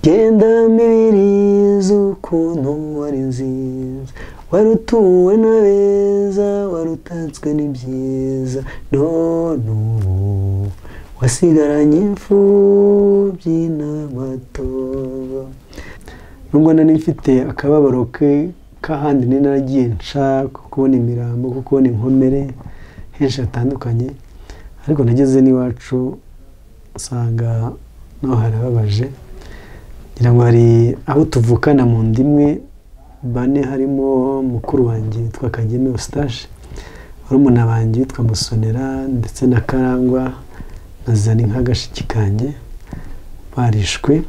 Genda Mibirizi ukuntu wari nziza, wari utuwe n'abeza, wari utatswe n'ibyiza, none ubu wasigaranye imfubyi n'amatongo. Nubwo nari mfite akababaro k'ahandi nari naragiye nshaka kubona imirambo, kubona inkomere henshi hatandukanye, ariko nageze n'iwacu usanga naho harababaje. Ngira ngo hari abo tuvukana mu nda imwe bane, harimo mukuru wanjye witwa Kageme Eustache, barumuna banjye witwa Musonera ndetse na Karangwa na Zaninka gashiki kanjye barishwe.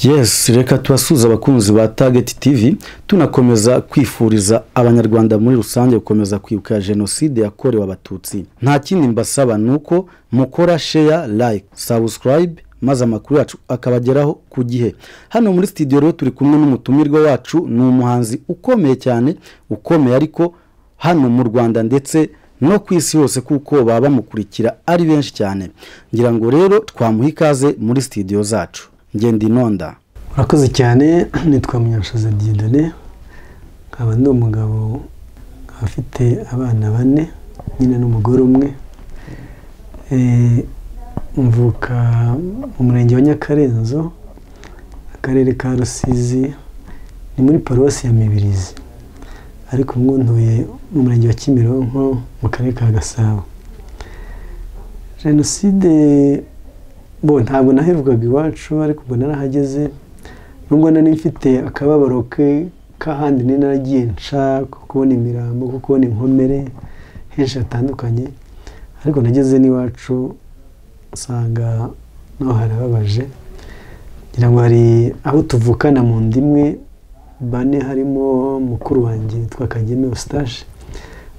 Yes, reka tubasuhuze abakunzi ba Target TV, tunakomeza kwifuriza abanyarwanda muri rusange gukomeza kwibuka jenoside yakorewe abatutsi. Nta kindi mbasaba nuko mukora share, like, subscribe, maze amakuru yacu akabageraho ku gihe. Hano muri studio rero turi kumwe n'umutumirwa wacu, ni umuhanzi ukomeye cyane, ukomeye ariko hano mu Rwanda ndetse no ku isi yose, kuko baba bamukurikira ari benshi cyane. Ngira ngo rero twamuha ikaze muri studio zacu. Ngenda Inonda. Urakoze cyane, nitwa Munyanshoza Dieudonné, nkaba ndi umugabo afite abana bane nyine n'umugore umwe. Mvuka mu murenge wa Nyakarenzo, akarere ka Rusizi, ni muri paruwasi ya Mibirizi, ariko ubu ntuye mu murenge wa Kimironko mu karere ka Gasabo. Jenoside bo ntabwo naherukaga iwacu, ariko ubwo narahageze. Nubwo nari mfite akababaro k'ahandi nari naragiye nshaka kubona imirambo, kubona inkomere henshi hatandukanye, ariko nageze n'iwacu usanga naho harababaje. Ngira ngo hari abo tuvukana mu nda imwe bane, harimo mukuru wanjye witwa Kageme Eustache,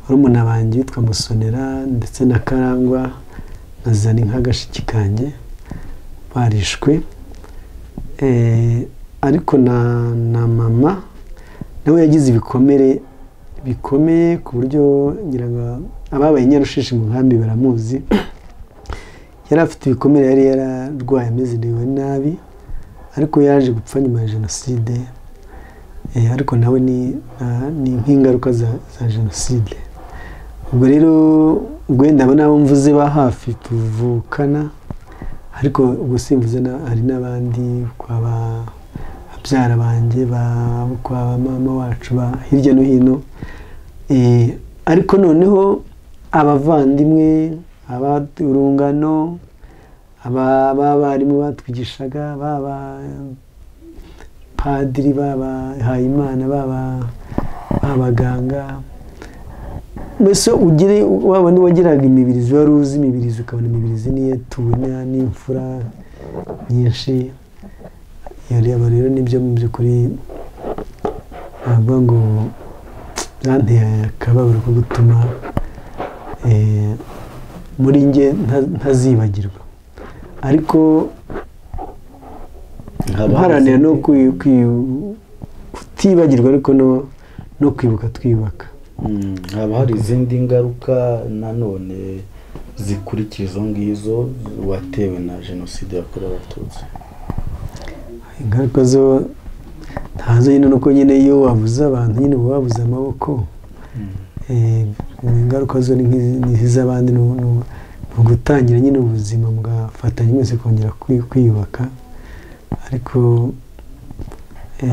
barumuna banjye witwa Musonera ndetse na Karangwa na Zaninka gashiki kanjye barishwe. Ariko na mama nawe yagize ibikomere bikomeye, ku buryo ngira ngo ababaye Nyarushishi mu nkambi baramuzi. Yari afite ibikomere, yari yararwaye ameze nabi, ariko yaje gupfa nyuma ya jenoside. Ariko nawe ni nk'ingaruka za jenoside. Ubwo rero wenda abo nabo mvuze ba hafi tuvukana, ariko ubwo simvuze hari n'abandi kwa babyara banjye, kwa mama wacu, hirya no hino. Ariko noneho abavandimwe, urungano, abarimu batwigishaga, baba padiri, baba Hayimana, baba abaganga, mbese ugire waba niwagiraga imibirizi, wari uzi imibirizi, ukabona imibirizi niyo tubona n'imfura nyinshi. Iyo rero nibyo mu by'ukuri navuga ngo byanteye akababaro ko gutuma muri njye ntazibagirwa, ariko mparanira no kutibagirwa, ariko no kwibuka twiyubaka. Haba hari izindi ngaruka nanone zikurikira izo ngizo watewe na jenoside yakorewe abatutsi? Ingaruka zo ntazo nyine, nuko nyine iyo wabuze abantu nyine uba wabuze amaboko. Ingaruka zo ni nk'iz'abandi, ni ugutangira nyine ubuzima mugafatanya mwese kongera kwiyubaka, ariko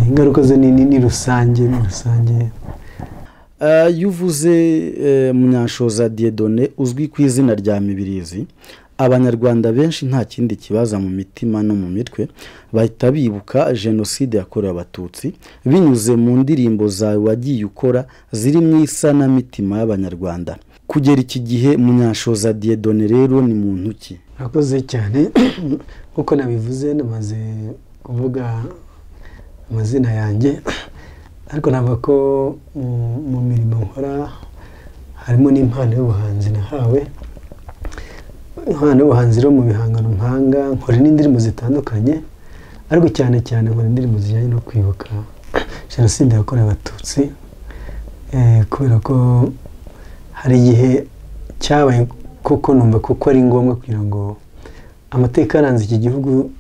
ingaruka zo ni rusange, ni rusange. Iyo uvuze Munyanshoza Dieudonné uzwi ku izina rya Mibirizi, abanyarwanda benshi nta kindi kibaza mu mitima no mu mitwe, bahita bibuka jenoside yakorewe abatutsi binyuze mu ndirimbo zawe wagiye ukora ziri mu isanamitima y'abanyarwanda. Kugera iki gihe Munyanshoza Dieudonné rero ni muntu ki? Urakoze cyane, nkuko nabivuze namaze kuvuga amazina yanjye, ariko navuga ko mu mirimo nkora harimo n'impano y'ubuhanzi nahawe. Impano y'ubuhanzi rero mu bihangano mpanga, nkora n'indirimbo zitandukanye, ariko cyane cyane nkora indirimbo zijyanye no kwibuka jenoside yakorewe abatutsi, kubera ko hari igihe cyabaye Koko numva koko ari ngombwa kugira ngo amateka aranze iki gihugu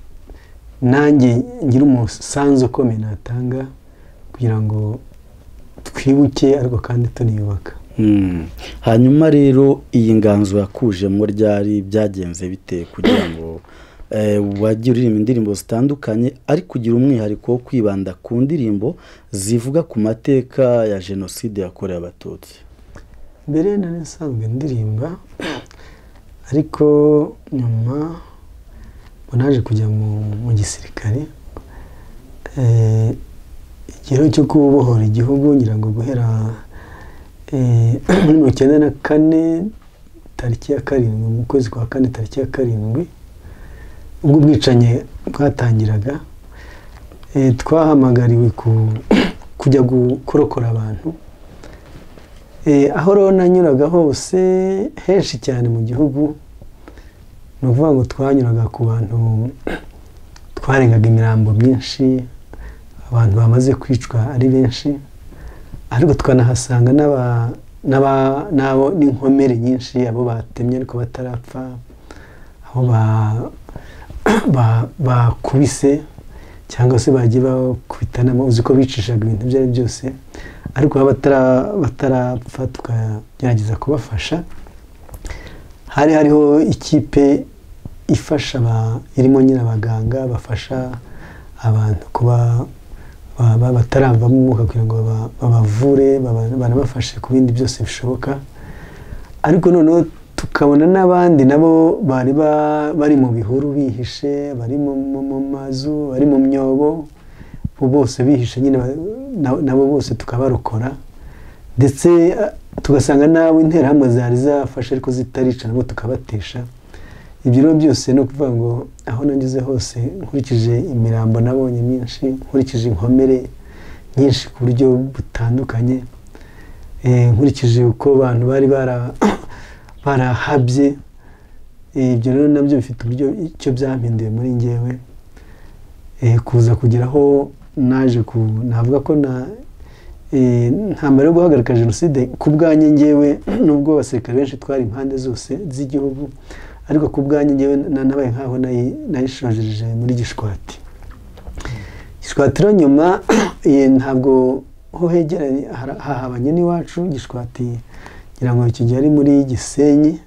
nanjye ngira umusanzu ukomeye natanga kugira ngo twibuke ariko kandi tuniyubaka. Hanyuma rero iyi nganzo yakujemo ryari, byagenze bite kugira ngo wajye uririmba indirimbo zitandukanye ariko ugira umwihariko wo kwibanda ku ndirimbo zivuga ku mateka ya jenoside yakorewe Abatutsi? Mbere nari nsanzwe ndirimba, ariko nyuma naje kujya mu gisirikare. Igihe cyo kubohora igihugu ngira ngo guhera muri 1994 tariki ya 7 mu kwezi kwa 4 tariki ya 7 ubwo ubwicanyi bwatangiraga, twahamagariwe kujya kurokora abantu. Aho rero nanyuraga hose henshi cyane mu gihugu, ni ukuvuga ngo twanyuraga ku bantu, twarengaga imirambo myinshi, abantu bamaze kwicwa ari benshi, ariko twanahasanga n'abo n'inkomere nyinshi, abo batemye ariko batarapfa, abo bakubise cyangwa se bagiye bakubitanamo, uzi ko bicishaga ibintu ibyo ari byose, ariko batarapfa tukagerageza kubafasha. Hari hariho ikipe ifasha irimo nyine abaganga bafasha abantu kuba bataravamo umwuka kugira ngo babavure, banabafashe ku bindi byose bishoboka. Ariko noneho tukabona n'abandi nabo bari bari mu bihuru bihishe, bari mu mazu, bari mu myobo, bose bihishe nyine, nabo bose tukabarokora. Ndetse tugasanga nabo interahamwe zari zafashe ariko zitarica, nabo tukabatesha. Ibyo rero byose ni ukuvuga ngo aho nageze hose nkurikije imirambo nabonye myinshi, nkurikije inkomere nyinshi ku buryo butandukanye, nkurikije uko abantu bari barahabye, ibyo rero nabyo bifite uburyo icyo byampinduye muri njyewe, kuza kugeraho naje navuga ko ntambara yo guhagarika jenoside ku bwanjye njyewe, nubwo abasirikare benshi twari impande zose z'igihugu, ariko ku bwanjye njyewe nabaye nkaho nayishojeje muri Gishwati. Gishwati rero nyuma ntabwo ho hegeranye, hahabanye n'iwacu. Gishwati ngira ngo icyo gihe ari muri Gisenyi,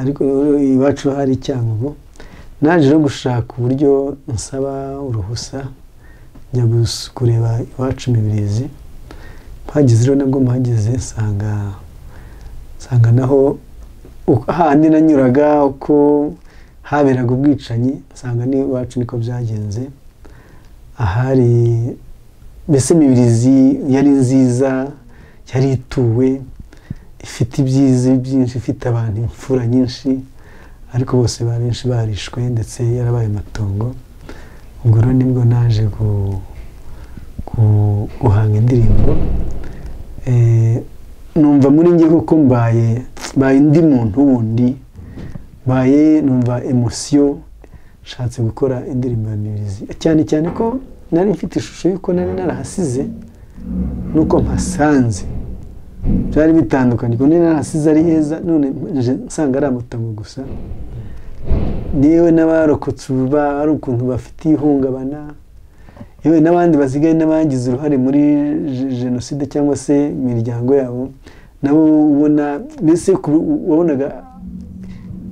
ariko iwacu hari Cyangugu. Naje no gushaka uburyo nsaba uruhusa njya kureba iwacu Mibirizi. Mpageze rero nabwo mpageze nsanga naho handi nanyuraga uko haberaga ubwicanyi, nsanga n'iwacu niko byagenze. Ahari mbese Mibirizi yari nziza, yari ituwe, ifite ibyiza byinshi, ifite abantu imfura nyinshi, ariko bose benshi barishwe, ndetse yarabaye amatongo. Ubwo rero nibwo naje guhanga indirimbo, numva muri njye kuko mbaye undi muntu wundi, mbaye numva emosiyo, nshatse gukora indirimbo ya Mibirizi, cyane cyane ko nari mfite ishusho y'uko nari narahasize nuko mpasanze byari bitandukanye. Kuko nari narahasize ari heza, none nsanga ari amatongo gusa. Niwe n'abarokotse ubu ari ukuntu bafite ihungabana, yewe n'abandi basigaye n'abagize uruhare muri jenoside cyangwa se imiryango yabo, nabo ubona mbese wabonaga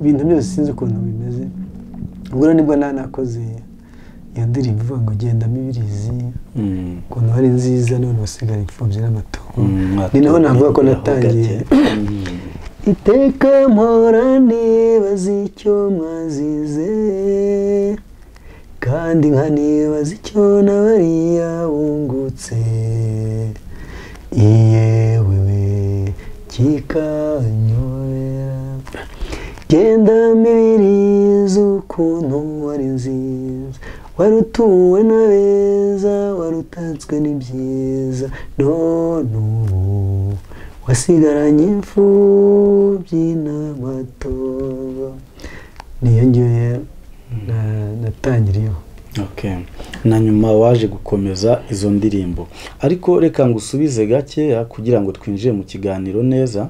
ibintu byose sinzi ukuntu bimeze. Ubwo rero nibwo nakoze iyo ndirimbo ivuga ngo genda Mibirizi, ukuntu ari nziza none basigara imfubyi n'amatongo. Ni naho navuga ko natangiye. Iteka mpora nibaza icyo mwazize, kandi nkanibaza icyo n'abariya bungutse, iyewewe kikanyobera. Genda Mibirizi ukuntu wari nziza, wari utuwe n'abeza, wari utatswe n'ibyiza, none ubu wasigaranye imfubyi n'amatongo. Niyo ngiyo natangiriyeho. Na nyuma waje gukomeza izo ndirimbo, ariko reka ngusubize gakeya kugira ngo twinjire mu kiganiro neza.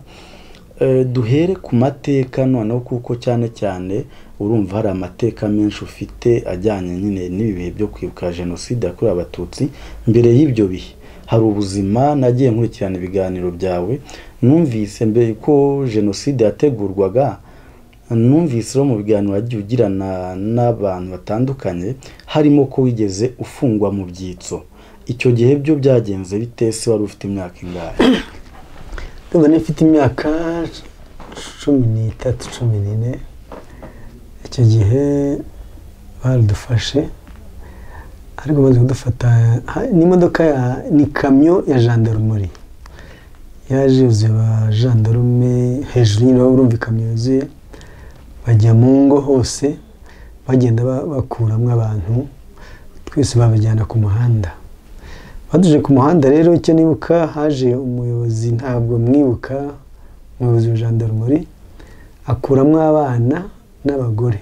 Duhere ku mateka noneho, kuko cyane cyane urumva hari amateka menshi ufite ajyanye nyine n'ibi bihe byo kwibuka jenoside yakorewe Abatutsi. Mbere y'ibyo bihe hari ubuzima, nagiye nkurikirana ibiganiro byawe, numvise mbere ko jenoside yategurwaga, numvise mu biganiro wagiye ugirana n'abantu batandukanye, harimo ko wigeze ufungwa mu byitso. Icyo gihe byo byagenze bite? Se wari ufite imyaka ingahe? Ndumva mfite imyaka 13, 14. Icyo gihe baradufashe, ariko bamaze kudufata n'imodoka ni kamyo ya gendarmerie yaje yuzuye abajandarume hejuru nyine, urumva ikamyo yuzuye, bajya mu ngo hose bagenda bakuramo abantu, twese babajyana ku muhanda. Baduje ku muhanda rero, icyo nibuka haje umuyobozi, ntabwo mwibuka, umuyobozi wa gendarmerie, akuramo abana n'abagore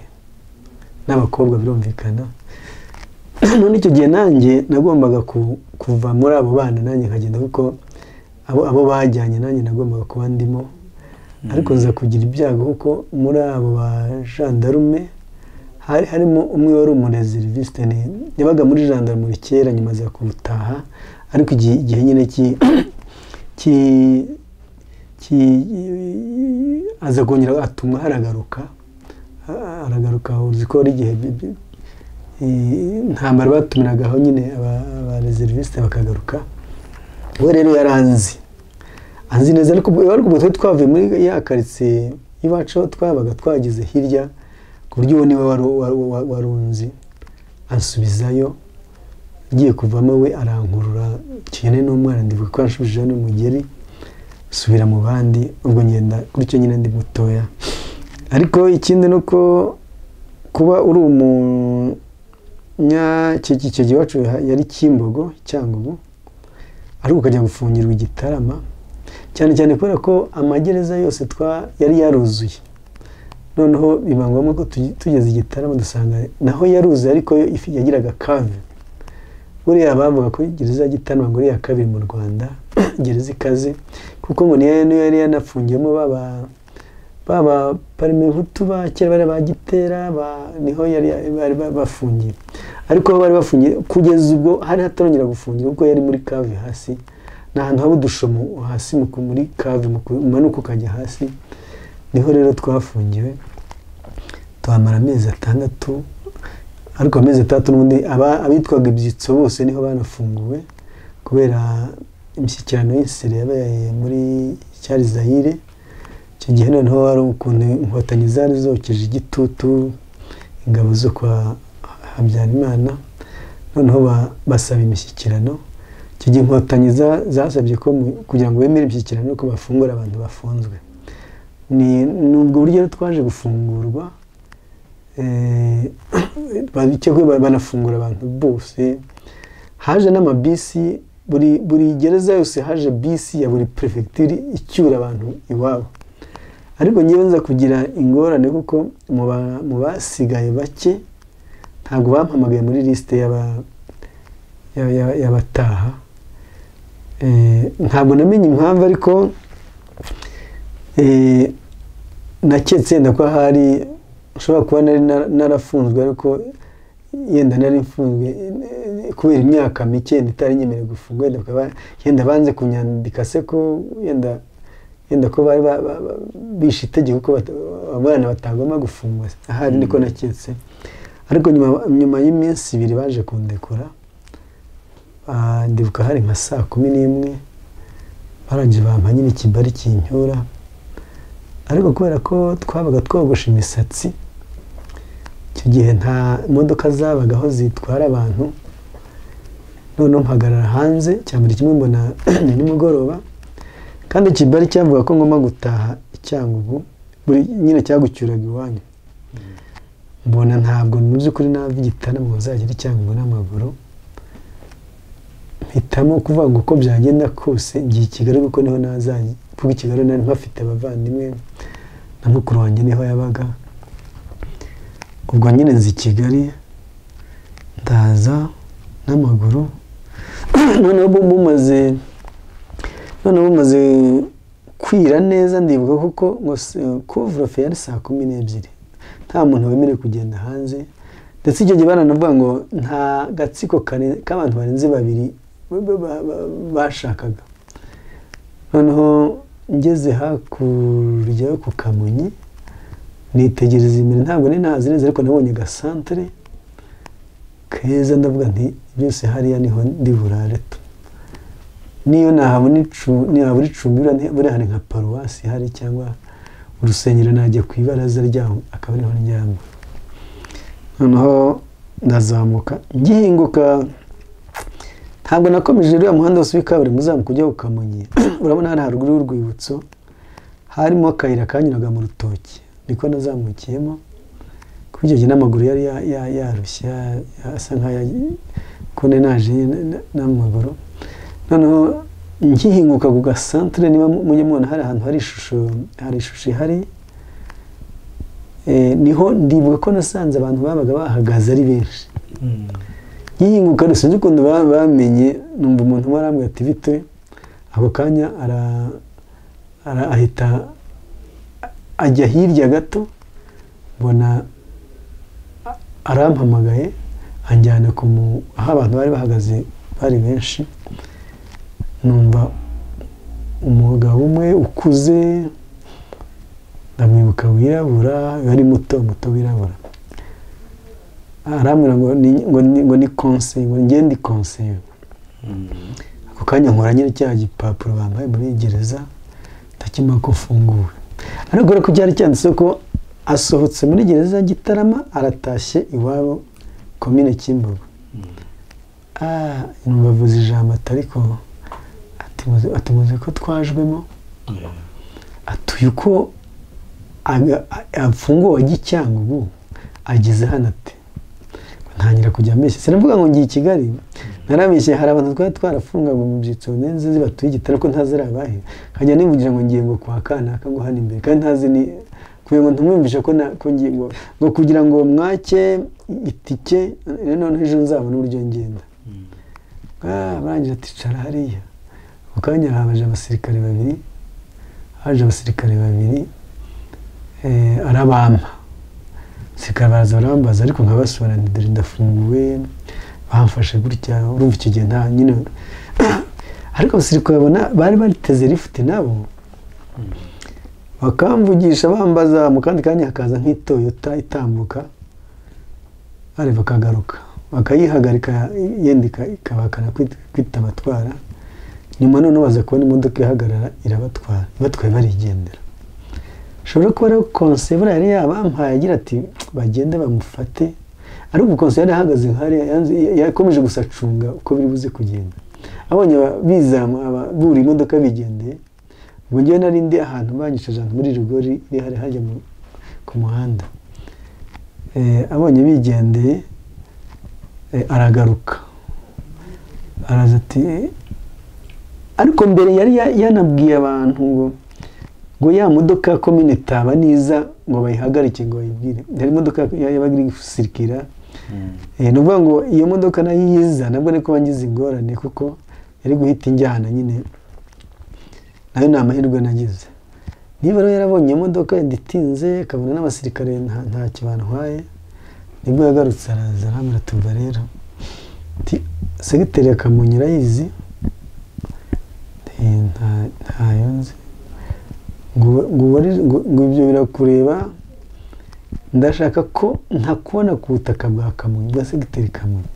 n'abakobwa birumvikana. None icyo gihe nanjye nagombaga kuva muri abo bana, nanjye nkagenda, kuko abo bajyanye nanjye nagombaga kuba ndimo. Ariko nza kugira ibyago kuko muri abo ba gendarme hari harimo umwe wari umureseriviste, yabaga muri gendarmerie kera, nyuma aza kubutaha, ariko igihe nyine aza kongera atuma aragaruka, uzi ko ari igihe intambara batumiragaho nyine abareseriviste bakagaruka. We rero yaranzi anzi neza, ariko ubwo twari twavuye muri ya karitsiye iwacu, twabaga twageze hirya, ku buryo uwo niwe warunzi, ansubizayo. Ngiye kuvamo we arankurura cyane n'umwana, ndibuka ko yanshubije n'umugeri, subira mu bandi, ubwo ngenda gutyo nyine ndi mutoya. Ariko ikindi ni uko kuba uri icyo gihe iwacu yari Kimbogo, Cyangugu, ariko ukajya gufungirwa i Gitarama, cyane cyane kubera ko amagereza yose yari yaruzuye. Noneho biba ngombwa ko tugeze i Gitarama dusanga naho yaruzuye, ariko yo yagiraga kave. Buriya bavuga ko gereza ya Gitarama ngo ari iya kabiri mu Rwanda, gereza ikaze, kuko ngo niyo yari yanafungiyemo baba parmehutu ba kera bari ba Gitera, niho yari bari bafungiye. Ariko bari bafungiye kugeza ubwo hari hatarongera gufungirwa, kuko yari muri kave hasi, ni ahantu haba udushomo hasi muri kave, umanuka ukajya hasi, niho rero twafungiwe tuhamara amezi 6. Ariko amezi 6 n'ubundi abitwaga ibyitso bose niho banafunguwe, kubera imishyikirano y'insire yabaye muri cyari Zaire. Icyo gihe noneho hari ukuntu inkotanyi zari zokeje igitutu ingabo zo kwa Habyarimana, noneho basaba imishyikirano. Icyo gihe inkotanyi zasabye ko kugira ngo bemere imishyikirano ko bafungura abantu bafunzwe. Ni ubwo buryo twaje gufungurwa, banafungura abantu bose. Haje n'amabisi, buri gereza yose haje bisi ya buri prefecture icyura abantu iwabo. Ariko ngewe nza kugira ingorane kuko mu basigaye bake ntabwo bampamagaye muri liste y'abataha. Ntabwo namenye impamvu, ariko naketse yenda ko ahari nshobora kuba nari narafunzwe, ariko yenda nari mfunzwe kubera imyaka mike itari nyemerewe gufungwa, yenda banze kunyandika se ko yenda ko bari bishe itegeko ko abana batagomba gufungwa, ahari niko naketse. Ariko nyuma y'iminsi 2 baje kundekura, ndibuka hari nka saa 11, barangije bampa nyine ikibari kincyura. Ariko kubera ko twabaga twogosha imisatsi, icyo gihe nta modoka zabagaho zitwara abantu, noneho mpagarara hanze cyambere kimwe mbona ni nimugoroba, kandi ikibari cyavuga ko ngomba gutaha i Cyangugu, buri nyine cyagucyuraga iwanyu. Mbona ntabwo mu by'ukuri nava i Gitarama ngo nzagere i Cyangugu n'amaguru, mpitamo kuvuga ngo uko byagenda kose ngiye i Kigali, kuko niho nazajya, kuko i Kigali nari mpafite abavandimwe na mukuru wanjye niho yabaga. Ubwo nyine nzi i Kigali ndaza n'amaguru. Noneho bumaze kwira neza ndibuka kuko ngo couvre-feu yari saa 12, nta muntu wemerewe kugenda hanze. Ndetse icyo gihe baranavuga ngo nta gatsiko k'abantu barenze babiri bashakaga. Noneho ngeze hakurya yo ku Kamonyi nitegereza imbere, ntabwo nari nahazi neza ariko nabonye agasantere keza, ndavuga nti byose hariya niho ndi burare tu. Niyo nahabona icumbi buriya hari nka paruwasi hari cyangwa urusengero, najya ku ibaraza ryaho akaba ariho ndyama. Noneho ndazamuka ngihinguka, ntabwo nakomeje uriya muhanda wose w'ikaburimbo uzamuka ujya ku Kamonyi. Urabona hari haruguru y'urwibutso harimo akayira kanyuraga mu rutoki, niko nazamukiyemo. Kuko icyo gihe n'amaguru yari yarushye, asa nk'ayo naje n'amaguru. Noneho ngihinguka ku gasantere, niba mujye mubona hari ahantu hari ishusho ihari, niho ndibuka ko nasanze abantu babaga bahagaze ari benshi. Ngihinguka sinzi ukuntu bamenye, numva umuntu umwe arambwira ati bite, ako kanya ahita ajya hirya gato, mbona arampamagaye anjyana aho abantu bari bahagaze bari benshi. Numva umugabo umwe ukuze, ndamwibuka wirabura, yari muto muto wirabura, arambwira ngo ni conseil, ngo njye ndi conseil. Ako kanya nkora nyine cya gipapuro bambaye muri gereza, ndakimara ko mfunguwe. Ariko ko cyari cyanditse ko asohotse muri gereza Gitarama aratashye iwabo komine Kimbogo. Numva avuze ijambo atariko ati muzi ko twajwemo, atuye uko afunguwe ajya i Cyangugu ageze hano, ati ntangira kujya mbeshya. Sinavuga ngo ngiye i Kigali, narabeshye. Hari abantu twari twarafungaga mu byitso nzi batuye Igitarama ko ntazi ari abahe, nkajya nivugira ngo ngiye ngo kwa kanaka ngo hano imbere, kandi ntazi ni kugira ngo ntumwumvishe ko ngiye ngo kugira ngo mwake itike, noneho ejo nzabona uburyo ngenda. Barangije ati cara hariya. Ako kanya habaje abasirikare babiri, haje abasirikare babiri, arabampa. Abasirikare baraza barambaza, ariko nkabasobanurira dore ndafunguwe, bamfashe gutya, urumva icyo gihe nta nyine. Ariko abasirikare babona bari bateze lifuti nabo bakamvugisha bambaza, mu kandi kanya hakaza nk'itoyota itambuka, bari bakagaruka bakayihagarika, yenda ikabakana kwita abatwara. Nyuma noneho baza kubona imodoka ihagarara irabatwara, ibatwaye barigendera. Ashobora kuba ari conseil buriya yari yabampaye agira ati bagende bamufate, ariko conseil yari ahagaze nk'hariya yakomeje gusa acunga uko biri buze kugenda. Abonye bizama buri imodoka bigendeye, ubwo njyewe nari ndi ahantu banyicaje ahantu muri rigori iri hari hajya ku muhanda. Abonye bigendeye, aragaruka araza ati, ariko mbere yari yanabwiye abantu ngo ya modoka ya komine itaba niza ngo bayihagarike ngo bayibwire. Hari imodoka yabaga iri gusirikira, ni ukuvuga ngo iyo modoka nayo iza nabwo niko bangize ingorane, kuko yari guhita injyana nyine, nayo ni amahirwe nagize. Niba rero yarabonye iyo modoka yenda itinze, akabona n'abasirikare ntacyo bantwaye, nibwo yagarutse araza arambwira tuva rero ati segiteri ya Kamonyi urayizi? Ntayo nzi. Ngo ibyo birakureba, ndashaka ko ntakubona ku butaka bwa Kamonyi, bwa segiteri Kamonyi.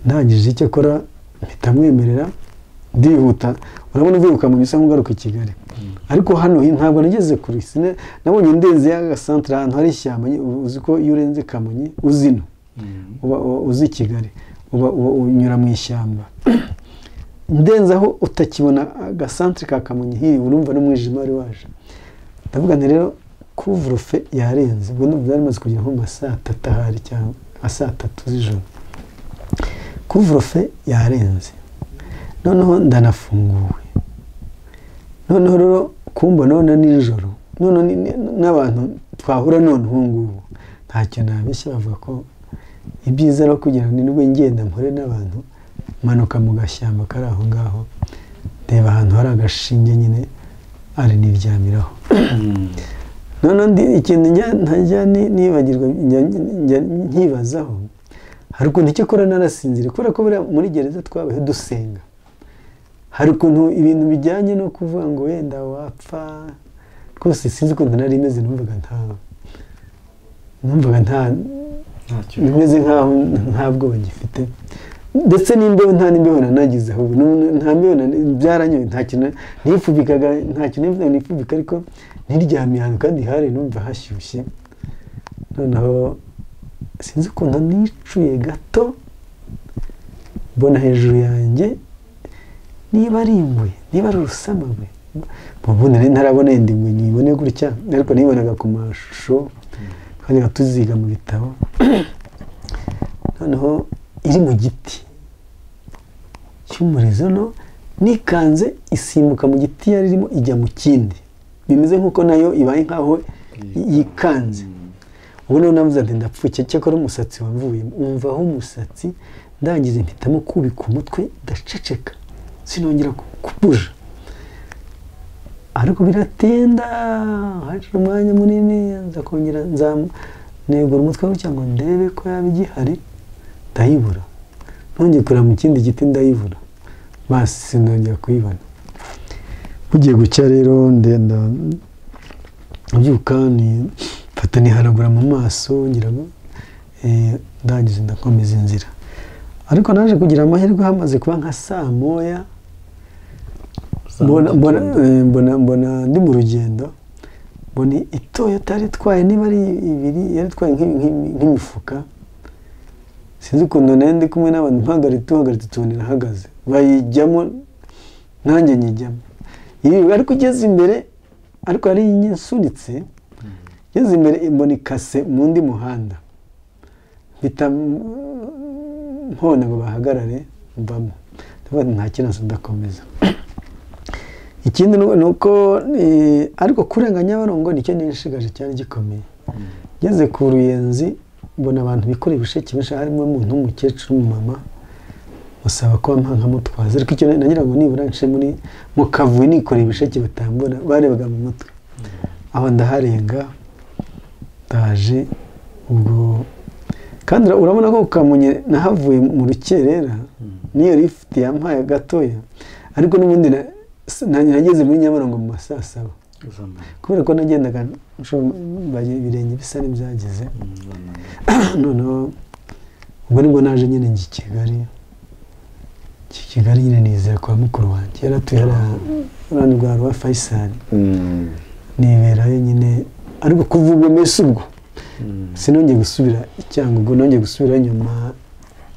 Ndangije icyo akora mpita mwemerera, ndihuta. Urabona uvuye ku Kamonyi usa nk'ugaruka i Kigali, ariko hano ntabwo nageze kure, nabonye ndenze y'agasantere ahantu hari ishyamba. Uzi ko iyo urenze Kamonyi uzino uba uzi Kigali, uba unyura mu ishyamba. Ndenze aho utakibona agasantere ka Kamonyi hiri, urumva n'umwijima wari waje. Ndavuga nti rero couvre-feu yarenze, ubwo ndumva byari bimaze kugera nko mu ma saa tatu ahari cyangwa nka saa tatu z'ijoro, couvre-feu yarenze, noneho ndanafunguwe. Noneho rero kumba none nijoro, none n'abantu twahura none ubu ngubu ntacyo nabeshya, bavuga ko ibyiza ari kugira ngo nibwo ngenda mpure n'abantu, manuka mu gashyamba kari aho ngaho, ndeba ahantu hari agashinge nyine. Ari niryamiraho. None ikintu ntajya nibagirwa nkibazaho, hari ukuntu icyo kora narasinzira, kubera ko muri gereza twabayeho dusenga. Hari ukuntu ibintu bijyanye no kuvuga ngo wenda wapfa rwose, sinzi ukuntu nari imeze, numvaga nta bimeze nkaho nta bwoba ngifite, ndetse n'imbeho nta n'imbeho nanagize, ahubwo nta mbeho byaranyoye, nta kintu nifubikaga, nta kintu nifubika, ariko ntiryamiye ahantu kandi hari numva hashyushye. Noneho sinzi ukuntu nicuye gato, mbona hejuru yanjye niba ari ingwe, niba ari urusamagwe, ubundi nari ntarabona yenda ingwe nyibone gutya, ariko nibonaga ku mashusho twajyaga tuziga mu bitabo. Noneho iri mu giti cy'umurizo, no nikanze isimbuka mu giti yari irimo ijya mu kindi, bimeze nk'uko nayo ibaye nkaho yikanze. Ubu noneho navuze nti ndapfuye, cyakora umusatsi wamvuyemo, umvaho umusatsi, ndangize mpitamo kubika umutwe, ndaceceka sinongera kubuja. Ariko biratinda, haje umwanya munini, nza kongera nzanegura umutwe gutya ngo ndebe ko yaba igihari, ndayibura. Nongeye kureba mu kindi giti ndayibura, basi sinongera kuyibona. Bugiye gucya rero ndenda mbyuka, mfata nihanagura mu maso, ngira ngo ndangize ndakomeza inzira. Ariko naje kugira amahirwe, hamaze kuba nka saa moya, mbona ndi mu rugendo, mbona itoyota yari itwaye, niba ari ibiri, yari itwaye nk'imifuka, sinzi ukuntu nari ndi kumwe n'abantu, mpagaritse tubona irahagaze, bayijyamo nanjye nyijyamo. Ariko igeze imbere, ariko yari insunitse, igeze imbere mbona ikase mu ndi muhanda, mpita mpona ngo bahagarare, mvamo, ndavuga nta kibazo ndakomeza. Ikindi ni uko ariko kurenga Nyabarongo nicyo nishigaje cyari gikomeye. Ngeze ku Ruyenzi mbona abantu bikoreye ibisheke benshi, harimo umuntu w'umukecuru w'umumama, musaba ko bampa nkamutwaza, ariko icyo nagira ngo nibura nce muri mu kavuyo nikoreye ibisheke batambona, barebaga mu mutwe. Aho ndaharenga ndaje ubwo, kandi urabona ko Kamonyi nahavuye mu rukerera, niyo lift yampaye gatoya, ariko n'ubundi nageze muri Nyabarongo mu ma saa saba, kubera ko nagendaga ibirenge bisa n'ibyageze. Noneho ubwo nibwo naje nyine njya i Kigali, nyine nizera kwa mukuru wanjye, yari atuye hariya rwa rwa Faisal, niberayo nyine. Ariko kuva ubwo mbese ubwo sinongeye gusubira i Cyangugu, nongeye gusubira nyuma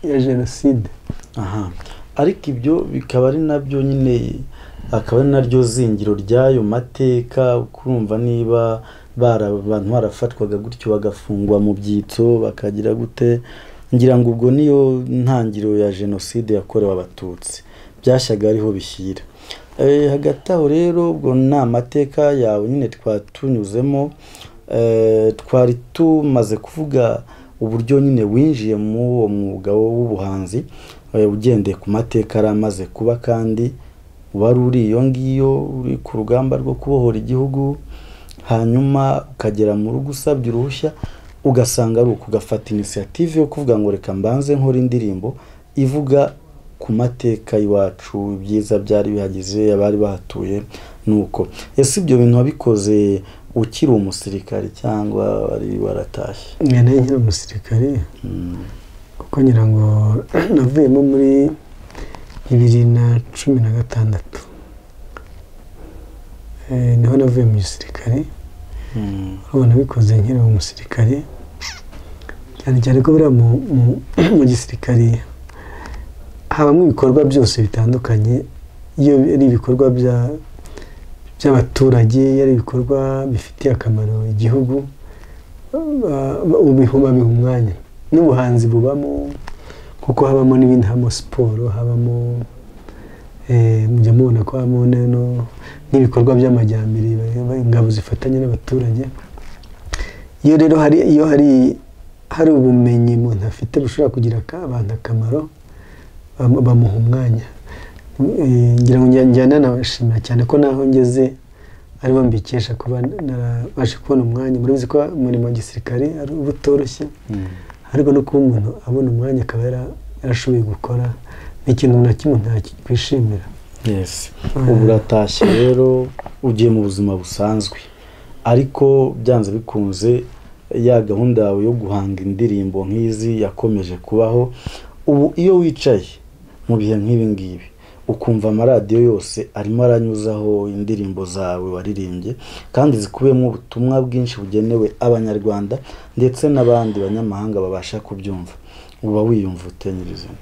ya jenoside. Aha, ariko ibyo bikaba ari nabyo nyine, akaba ari naryo zingiro ry'ayo mateka, kurumva niba abantu barafatwaga gutyo bagafungwa mu byitso bakagira gute, ngira ngo ubwo niyo ntangiriro ya jenoside yakorewe Abatutsi, byashyaga ariho bishyira. Hagati aho rero ubwo ni amateka yawe nyine twatunyuzemo, twari tumaze kuvuga uburyo nyine winjiye mu uwo mwuga w'ubuhanzi ugendeye ku mateka yari amaze kuba, kandi wari uri iyo ngiyo uri ku rugamba rwo kubohora igihugu, hanyuma ukagera mu rugo usabye uruhushya, ugasanga ari ukugafata inisiyative yo kuvuga ngo reka mbanze nkora indirimbo ivuga ku mateka y'iwacu, ibyiza byari bihageze, abari bahatuye. Nuko ese ibyo bintu wabikoze ukiri umusirikare cyangwa wari waratashye? Nari nkiri umusirikare, kuko ngira ngo navuyemo muri 2016, niho navuye mu gisirikare. Urabona bikoze nkiri umusirikare, cyane cyane ko buriya mu gisirikare habamo ibikorwa byose bitandukanye, iyo ari ibikorwa by'abaturage, iyo ari ibikorwa bifitiye akamaro igihugu, babiha umwanya. N'ubuhanzi bubamo, kuko habamo n'ibindi, habamo siporo, habamo mujya mubona ko habamo n'ibikorwa by'amajyambere, ingabo zifatanya n'abaturage. Iyo rero hari ubumenyi umuntu afite bushobora kugira abantu akamaro, bamuha umwanya. Ngira ngo njyana nabashimira cyane ko naho ngeze aribo mbikesha kuba narabashe kubona umwanya. Murabizi ko umurimo wa gisirikare ari utoroshye, ariko no kuba umuntu abona umwanya akaba yarashoboye gukora ni ikintu na kimwe ntakwishimira. Yes, ubu uratashye rero ugiye mu buzima busanzwe, ariko byanze bikunze ya gahunda yawe yo guhanga indirimbo nk'izi yakomeje kubaho. Ubu iyo wicaye mu bihe nk'ibi ngibi ukumva amaradiyo yose arimo aranyuzaho indirimbo zawe waririmbye kandi zikubiyemo ubutumwa bwinshi bugenewe Abanyarwanda ndetse n'abandi banyamahanga babasha kubyumva, uba wiyumva ute nyirizina?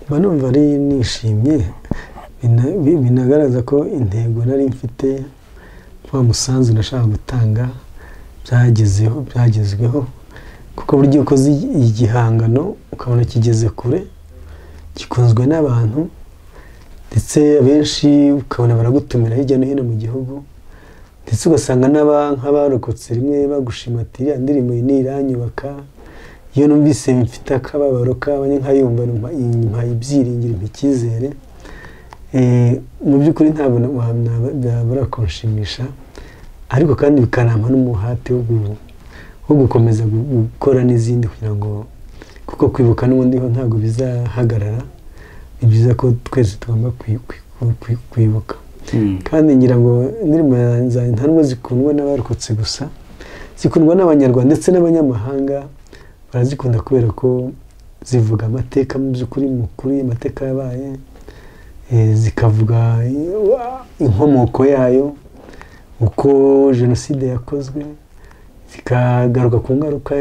Mba numva ari nishimye, binagaragaza ko intego nari mfite, wa musanzu nashaka gutanga byagezweho, kuko burya ukoze igihangano ukabona kigeze kure, gikunzwe n'abantu ndetse abenshi ukabona baragutumira hirya no hino mu gihugu, ndetse ugasanga nk'abarokotse rimwe bagushima ati iriya ndirimbo ni iranyubaka, iyo numvise mfite akababaro kabanye nkayumva mpa ibyiringiro, mpa icyizere. Mu by'ukuri ntabwo byabura kunshimisha, ariko kandi bikanampa n'umuhate wo gukomeza gukora n'izindi, kugira ngo kuko kwibuka n'ubundi ho ntabwo bizahagarara. Ni byiza ko twese tugomba kwibuka. Kandi ngira ngo indirimbo zanjye nta nubwo zikundwa n'abarokotse gusa, zikundwa n'Abanyarwanda ndetse n'abanyamahanga barazikunda, kubera ko zivuga amateka mu by'ukuri mukuru, amateka yabaye, zikavuga inkomoko yayo, uko jenoside yakozwe, zikagaruka ku ngaruka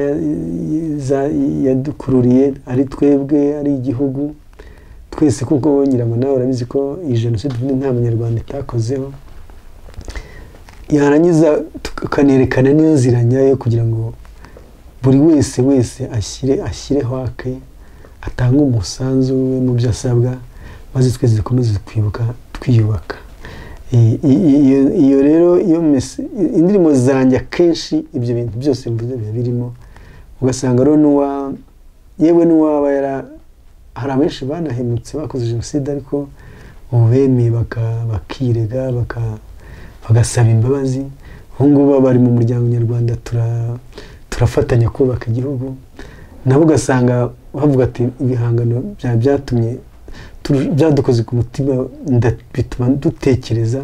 yadukururiye ari twebwe ari igihugu twese, kuko ngira ngo nawe urabizi ko iyi jenoside nta munyarwanda itakozeho. Yarangiza tukanerekana n'inzira nyayo kugira ngo buri wese ashyireho ake, atange umusanzu we mu byo asabwa, maze twese dukomeze kwibuka twiyubaka. Iyo rero iyo indirimbo zanjye akenshi ibyo bintu byose mvuze biba birimo, ugasanga rero yewe n'uwaba hari abenshi banahemutse bakoze jenoside, ariko ubu bemeye bakirega bagasaba imbabazi. Ubu ngubu bari mu muryango nyarwanda, turafatanya kubaka igihugu, nabo ugasanga bavuga ati ibihangano byatumye byadukoze ku mutima, bituma dutekereza,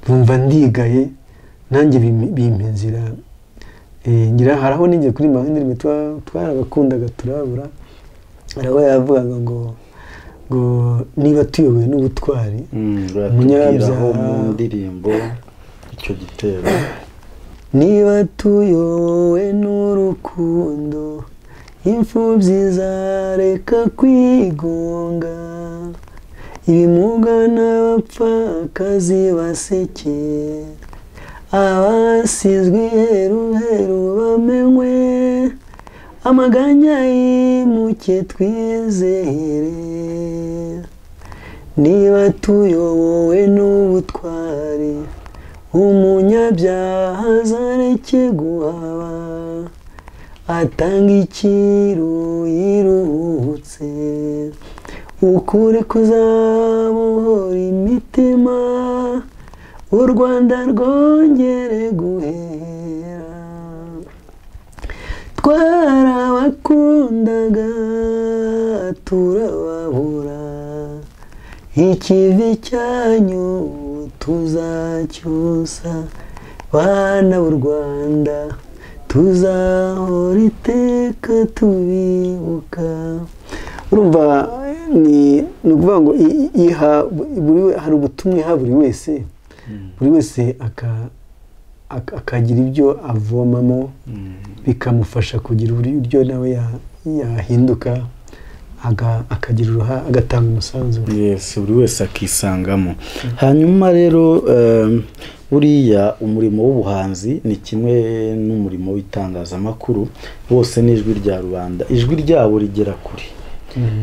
numva ndigaye nanjye bimpa inzira. Ngira hari aho ninjye kuri indirimbo twarabakundaga turabura, hari aho yavugaga ngo niba tuyobowe n'ubutwari umunyabyaha mu ndirimbo icyo gitero, niba tuyobowe n'urukundo imfubyi zareka kwigunga, ibimuga n'abapfakazi baseke, abasizwe iheruheru bamenywe, amaganya yimuke twizere. Niba tuyobowe n'ubutwari umunyabyaha azareke guhaba, atanga ikiru yiruhutse, ukuri kuzabohora imitima, u Rwanda rwongere guhera. Twarabakundaga turababura, ikivi cyanyu tuzacyusa, bana b'u Rwanda tuzahora iteka tubibuka. Urumva ni ukuvuga ngo hari ubutumwa iha buri wese, buri wese akagira ibyo avomamo bikamufasha kugira uburyo nawe yahinduka, akagira uruhare, agatanga umusanzu. Yes, buri wese akisangamo. Hanyuma rero buriya umurimo w'ubuhanzi ni kimwe n'umurimo w'itangazamakuru, bose ni ijwi rya rubanda, ijwi ryabo rigera kure.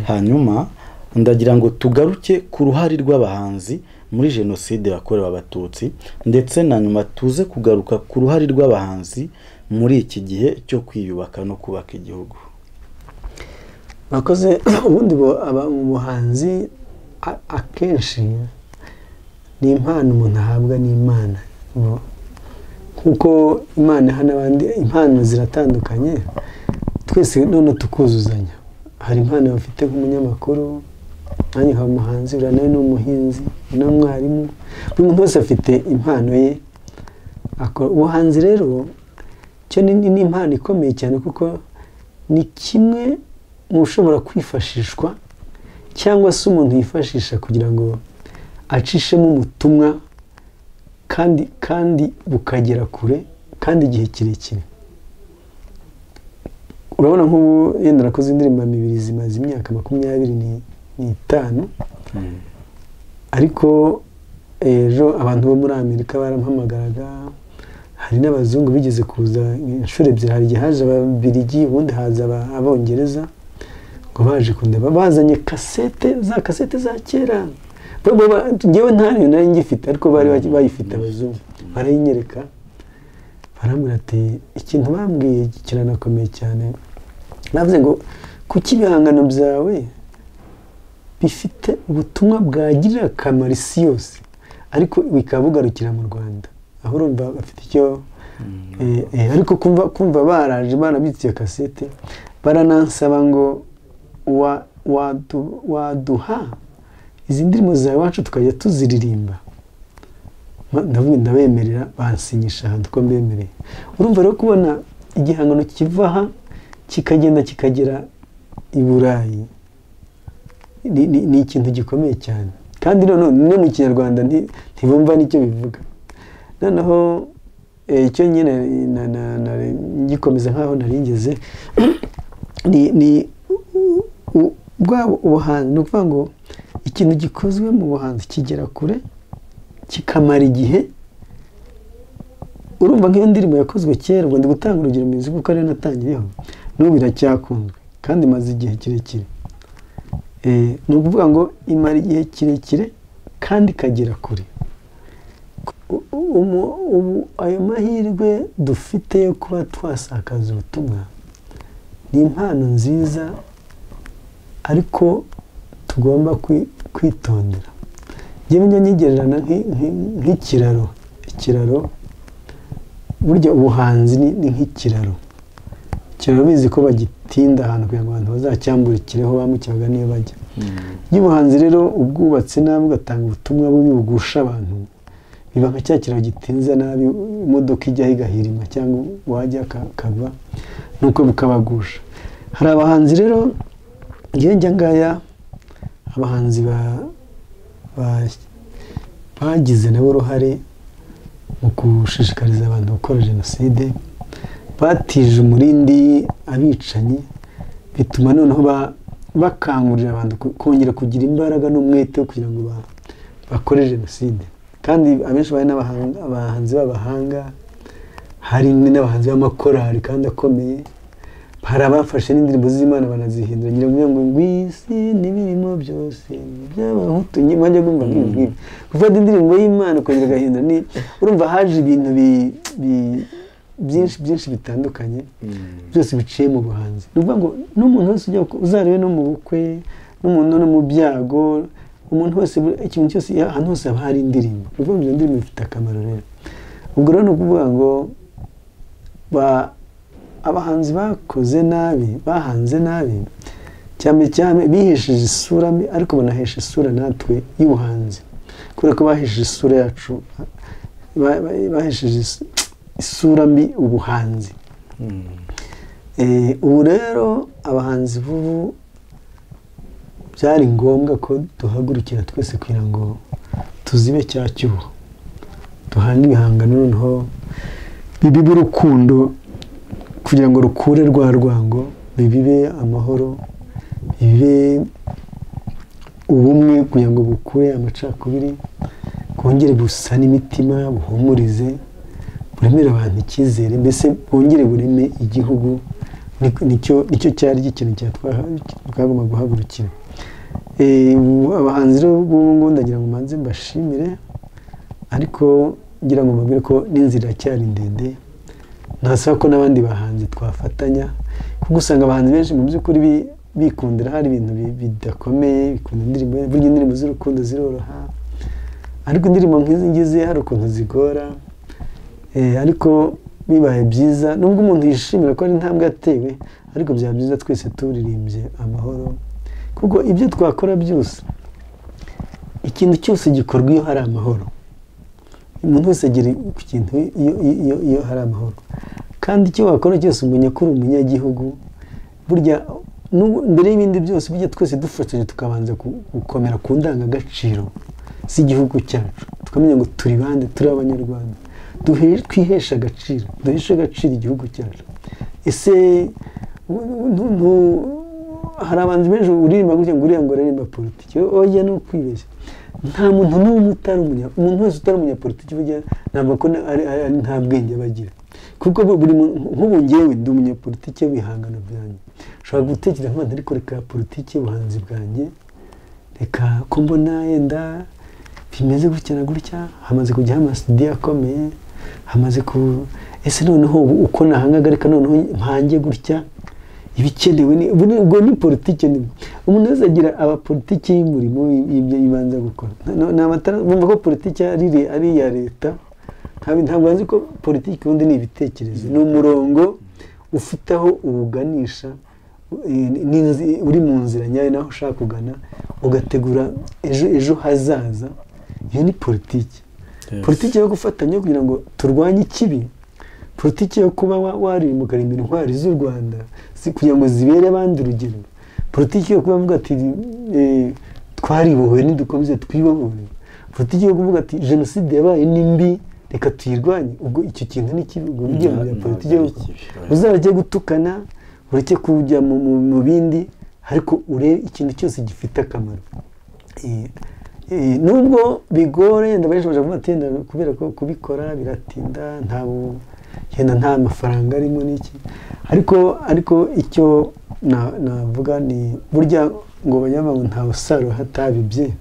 Hanyuma ndagira ngo tugaruke ku ruhare rw'abahanzi muri jenoside yakorewe Abatutsi, ndetse na nyuma tuze kugaruka ku ruhare rw'abahanzi muri iki gihe cyo kwiyubaka no kubaka igihugu. Bakoze ubundi mu buhanzi akenshi ni impano umuntu ahabwa n'Imana. Kuko Imana iha n'abandi impano ziratandukanye, twese none tukuzuzanya. Hari impano bafite nk'umunyamakuru, nanjye nkaba umuhanzi, uriya nawe ni umuhinzi, n'umwarimu. Buri muntu wese afite impano ye. Ubuhanzi rero cyo ni impano ikomeye cyane, kuko ni kimwe mu bishobora kwifashishwa cyangwa se umuntu yifashisha kugira ngo acishemo ubutumwa kandi bukagera kure kandi igihe kirekire. Urabona nk'ubu yenda nakoze indirimbo mibiri zimaze imyaka 25, ariko ejo abantu bo muri Amerika barampamagaraga, hari n'abazungu bigeze kuza inshuro ebyiri, hari igihe haje Ababiligi, ubundi haza Abongereza ngo baje kundeba, bazanye kasete, za kasete za kera. Njyewe ntayo nari ngifite, ariko bari bayifite abazungu, barayinyereka, barambwira ati ikintu bambwiye kiranakomeye cyane. Navuze ngo kuki ibihangano byawe bifite ubutumwa bwagirira akamaro isi yose, ariko bikaba bugarukira mu Rwanda. Aho urumva bafite icyo, ariko kumva baraje barabitse iyo kasete, baranansaba ngo waduha izi ndirimbo zawe iwacu tukajya tuziririmba. Ndavuga ndabemerera, bansinyisha ahantu ko mbemereye. Urumva rero kubona igihangano kiva aha kikagenda kikagera i Burayi ni ikintu gikomeye cyane. Kandi noneho no mu Kinyarwanda ntibumva nicyo bivuga. Noneho icyo nyine ngikomeza nkaho naringeze ni bwa ubuhanzi, ni ukuvuga ngo ikintu gikozwe mu buhanzi kigera kure kikamara igihe. Urumva nk'iyo ndirimbo yakozwe kera, ubwo ndi gutanga urugero mu kuko ariyo natangiriyeho, n'ubu iracyakunzwe kandi imaze igihe kirekire. Ni ukuvuga ngo imara igihe kirekire kandi ikagera kure. Ubu ayo mahirwe dufite yo kuba twasakaza ubutumwa ni impano nziza, ariko tugomba kwitondera. Njyewe njya nyigererana nk'ikiraro. Ikiraro burya ubuhanzi ni nk'ikiraro. Ikiraro bizi ko bagitinda ahantu kugira ngo abantu bazacyamburikireho bamukiraga niyo bajya. Iyo ubuhanzi rero ubwubatse nabi ugatanga ubutumwa bubi bugusha abantu, biba nka cya kiraro gitinze nabi, imodoka ijyaho igahirima cyangwa wajya akava, nuko bukabagusha. Hari abahanzi rero njye njya ngaya, abahanzi bagize nabo uruhare mu gushishikariza abantu gukora jenoside, batije umurindi abicanyi, bituma noneho bakangurira abantu kongera kugira imbaraga n'umwete wo kugira ngo bakore jenoside. Kandi abenshi bari n'abahanzi b'abahanga, hari n'abahanzi b'amakorali kandi akomeye, hari abafashe n'indirimbo z'Imana banazihindura, ngira ngo ngwisi n'ibirimo byose by'abahutu, nyuma njya kumva nk'ibi gufata indirimbo y'Imana ukongera ugahindura, ni urumva haje ibintu byinshi byinshi bitandukanye byose biciye mu buhanzi. Ni ukuvuga ngo n'umuntu wese ujya uzarebe no mu bukwe, n'umuntu no mu byago, umuntu wese ikintu cyose ahantu hose haba hari indirimbo. Ni ukuvuga ngo iyo ndirimbo ifite akamaro rero. Ubwo rero ni ukuvuga ngo abahanzi bakoze nabi, bahanze nabi, cyane cyane bihesheje isura mbi, ariko banahesha isura natwe y'ubuhanzi, kubera ko bahesheje isura yacu, bahesheje isura mbi ubuhanzi. Ubu rero abahanzi b'ubu byari ngombwa ko duhagurukira twese kugira ngo tuzibe cya cyuho, duhange ibihangano noneho bibibe urukundo, kugira ngo rukure rwa rwango, bibibe amahoro, bibibe ubumwe, kugira ngo bukure amacakubiri, bwongere busane imitima, buhumurize, buremere abantu icyizere, mbese bwongere bureme igihugu. Nicyo cyari ikintu twagomba guhagurukira. Abahanzi rero b'ubu ngubu ndagira ngo mbanze mbashimire, ariko ngira ngo mbabwire ko n'inzira iracyari ndende. Ntasaba ko n'abandi bahanzi twafatanya, kuko usanga abahanzi benshi mu by'ukuri bikundira hari ibintu bidakomeye, bikunda indirimbo, burya indirimbo z'urukundo ziroroha, ariko indirimbo nk'izi ngizi hari ukuntu zigora. Ariko bibaye byiza nubwo umuntu yishimira ko ari intambwe yatewe, ariko byaba byiza twese turirimbye amahoro, kuko ibyo twakora byose, ikintu cyose gikorwa iyo hari amahoro. Umuntu wese agera ku kintu iyo hari amahoro, kandi icyo wakora cyose umenya ko uri umunyagihugu. Burya mbere y'ibindi byose, burya twese dufatanyije tukabanza gukomera ku ndangagaciro z'igihugu cyacu, tukamenya ngo turi bande, turi Abanyarwanda, twihesha agaciro, duheshe agaciro igihugu cyacu. Ese hari abantu benshi uririmba gutya ngo uriya ngo aririmba politiki? Oya, ni ukwibeshya. Nta muntu n'umwe utari umuntu wese utari umunyapolitiki, burya ntabwo ko nta bwenge aba agira, kuko buri nk'ubu ngewe ndi umunyapolitiki w'ibihangano byanjye. Ushobora gutekereza nk'abantu, ariko reka politiki y'ubuhanzi bwanjye, reka ko mbona yenda bimeze gutya na gutya, hamaze kujyaho amasidi akomeye, hamaze ku ese noneho uko nahangaga, reka noneho mpange gutya, ibikenewe ubwo ni politiki. Ni umuntu wese agira abapolitiki y'umurimo y'ibyo yibanza gukora. Bumva ko politiki ari iya leta, ntabwo bazi ko politiki ubundi ni ibitekerezo, ni umurongo ufite aho uwuganisha, uri mu nzira nyayo naho ushaka kugana, ugategura ejo hazaza. Iyo ni politiki. Politiki yo gufatanya kugira ngo turwanye ikibi, politiki yo kuba waririmba ukarimbira intwari z'u Rwanda kugira ngo zibere abandi urugero, politiki yo kuba avuga ati twaribohoye nidukomeze twibohore, politiki yo kuvuga ati jenoside yabaye ni mbi reka tuyirwanye. Ubwo icyo kintu ni kibi. Ubwo ugiye mu politiki uzareke gutukana, ureke kujya mu bindi, ariko urebe ikintu cyose gifite akamaro. Nubwo bigore, yenda benshi baje ati kubera ko kubikora biratinda, nta mafaranga arimo n'iki, ariko icyo navuga ni burya ngo banyama nta usaro hatabibye.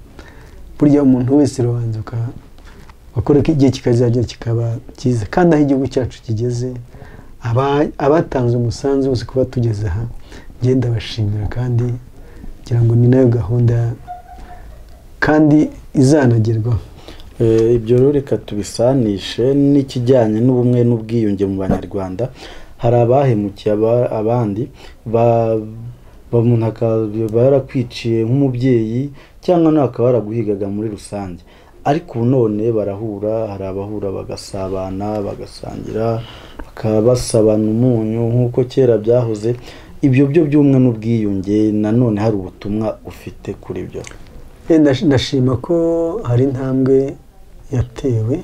Burya umuntu wese rubanza ukakora igihe kikazajya kikaba cyiza, kandi aho igihugu cyacu kigeze, abatanze umusanzu wose kuba tugeze aha, ngenda bashimira, kandi ngira ngo ni nayo gahunda kandi izanagerwaho. Ibyo rero reka tubisanishe n'ikijyanye n'ubumwe n'ubwiyunge mu Banyarwanda. Hari abahemukiye abandi, umuntu akaba yarakwiciye nk'umubyeyi cyangwa nawe akaba yaraguhigaga muri rusange, ariko ubu none barahura, hari abahura bagasabana, bagasangira, bakaba basabana umunyu nk'uko kera byahoze. Ibyo byo by'ubumwe n'ubwiyunge nanone hari ubutumwa ufite kuri byo? Ndashima ko hari intambwe yatewe.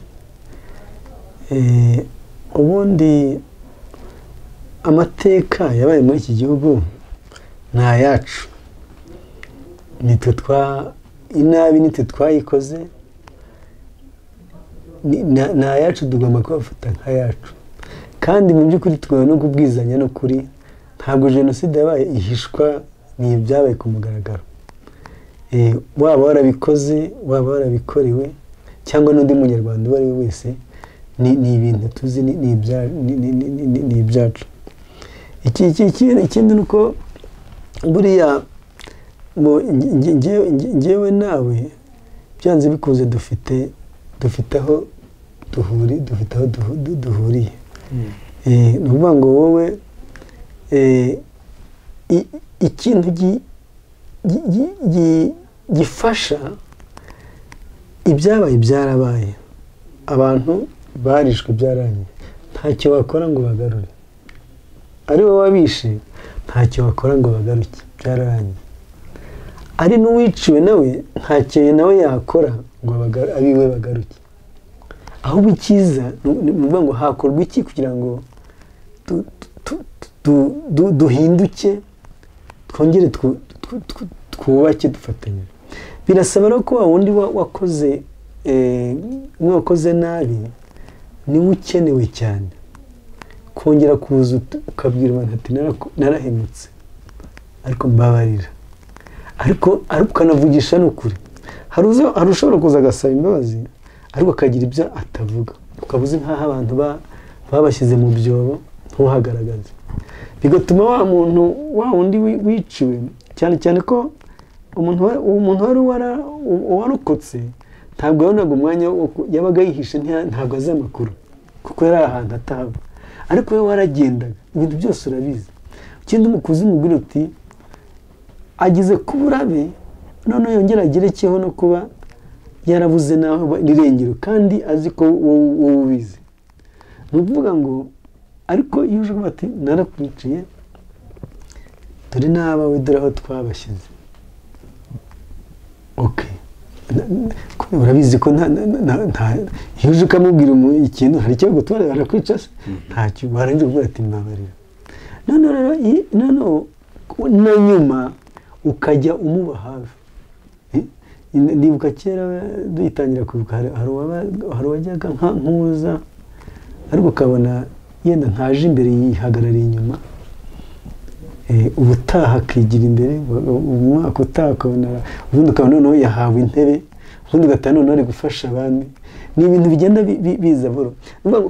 Ubundi amateka yabaye muri iki gihugu ni ayacu, inabi nitwe twayikoze, ni ayacu, tugomba kubafata nk'ayacu. Kandi mu by'ukuri tugomba no kubwizanya n'ukuri. Ntabwo jenoside yabaye ihishwa, ni ibyabaye ku mugaragaro. Waba warabikoze, waba warabikorewe, cyangwa n'undi munyarwanda uwo ari we wese, ni ibintu tuzi, ni ibyacu. Ikindi ni uko buriya ngewe nawe byanze bikunze dufite aho duhuriye, dufite aho duhuriye. Ni ukuvuga ngo wowe ikintu gifasha, ibyabaye byarabaye, abantu barishwe byarangiye, ntacyo wakora ngo bagarure. Ari wowe wabishe, ntacyo wakora ngo bagaruke, byararangiye. Ari n'uwiciwe nawe ntacyo nawe yakora ngo abiwe bagaruke. Ahubwo icyiza ni ukuvuga ngo hakorwa iki kugira ngo duhinduke, twongere twubake dufatanye. Birasaba rero ko wa wundi wakoze wakoze nabi niwe ukenewe cyane kongera kuza ukabwira abantu ati narahemutse ariko mbabarira, ariko ukanavugisha n'ukuri. Hari ushobora kuza agasaba imbabazi ariko akagira ibyo atavuga, ukabuze nk'aho abantu babashyize mu byobo ntuhagaragaze, bigatuma wa muntu wa wundi wiciwe, cyane cyane ko umuntu wari warokotse ntabwo yabonaga umwanya, yabaga yihishe, ntabwo azi amakuru. kuko yari ahantu atahaba, ariko we waragendaga ibintu byose urabizi. Ikindi umukuzi umubwira uti agize kuburabe, noneho yongera agerekeho no kuba yarabuze naho n'irengero kandi azi ko wowe ubizi. Ni ukuvuga ngo ariko iyo uje kuvuga ati narakwiciye, dore n'abawe, dore aho twabashyize, okay, urabizi ko iyo uje ukamubwira ikintu hari icyo gutwara arakwica se, ntacyo warangiza kuvuga ati mbabarira. Noneho na nyuma ukajya umuba hafi. Ndibuka kera dutangira kwibuka hari uwajyaga nkuza, ariko ukabona yenda ntaje imbere yihagarariye inyuma, ubutaha akigira imbere, umwaka utaha ukabona ubundi ukabona noneho yahawe intebe, ubundi ugataha noneho ari gufasha abandi. Ni ibintu bigenda biza buhoro,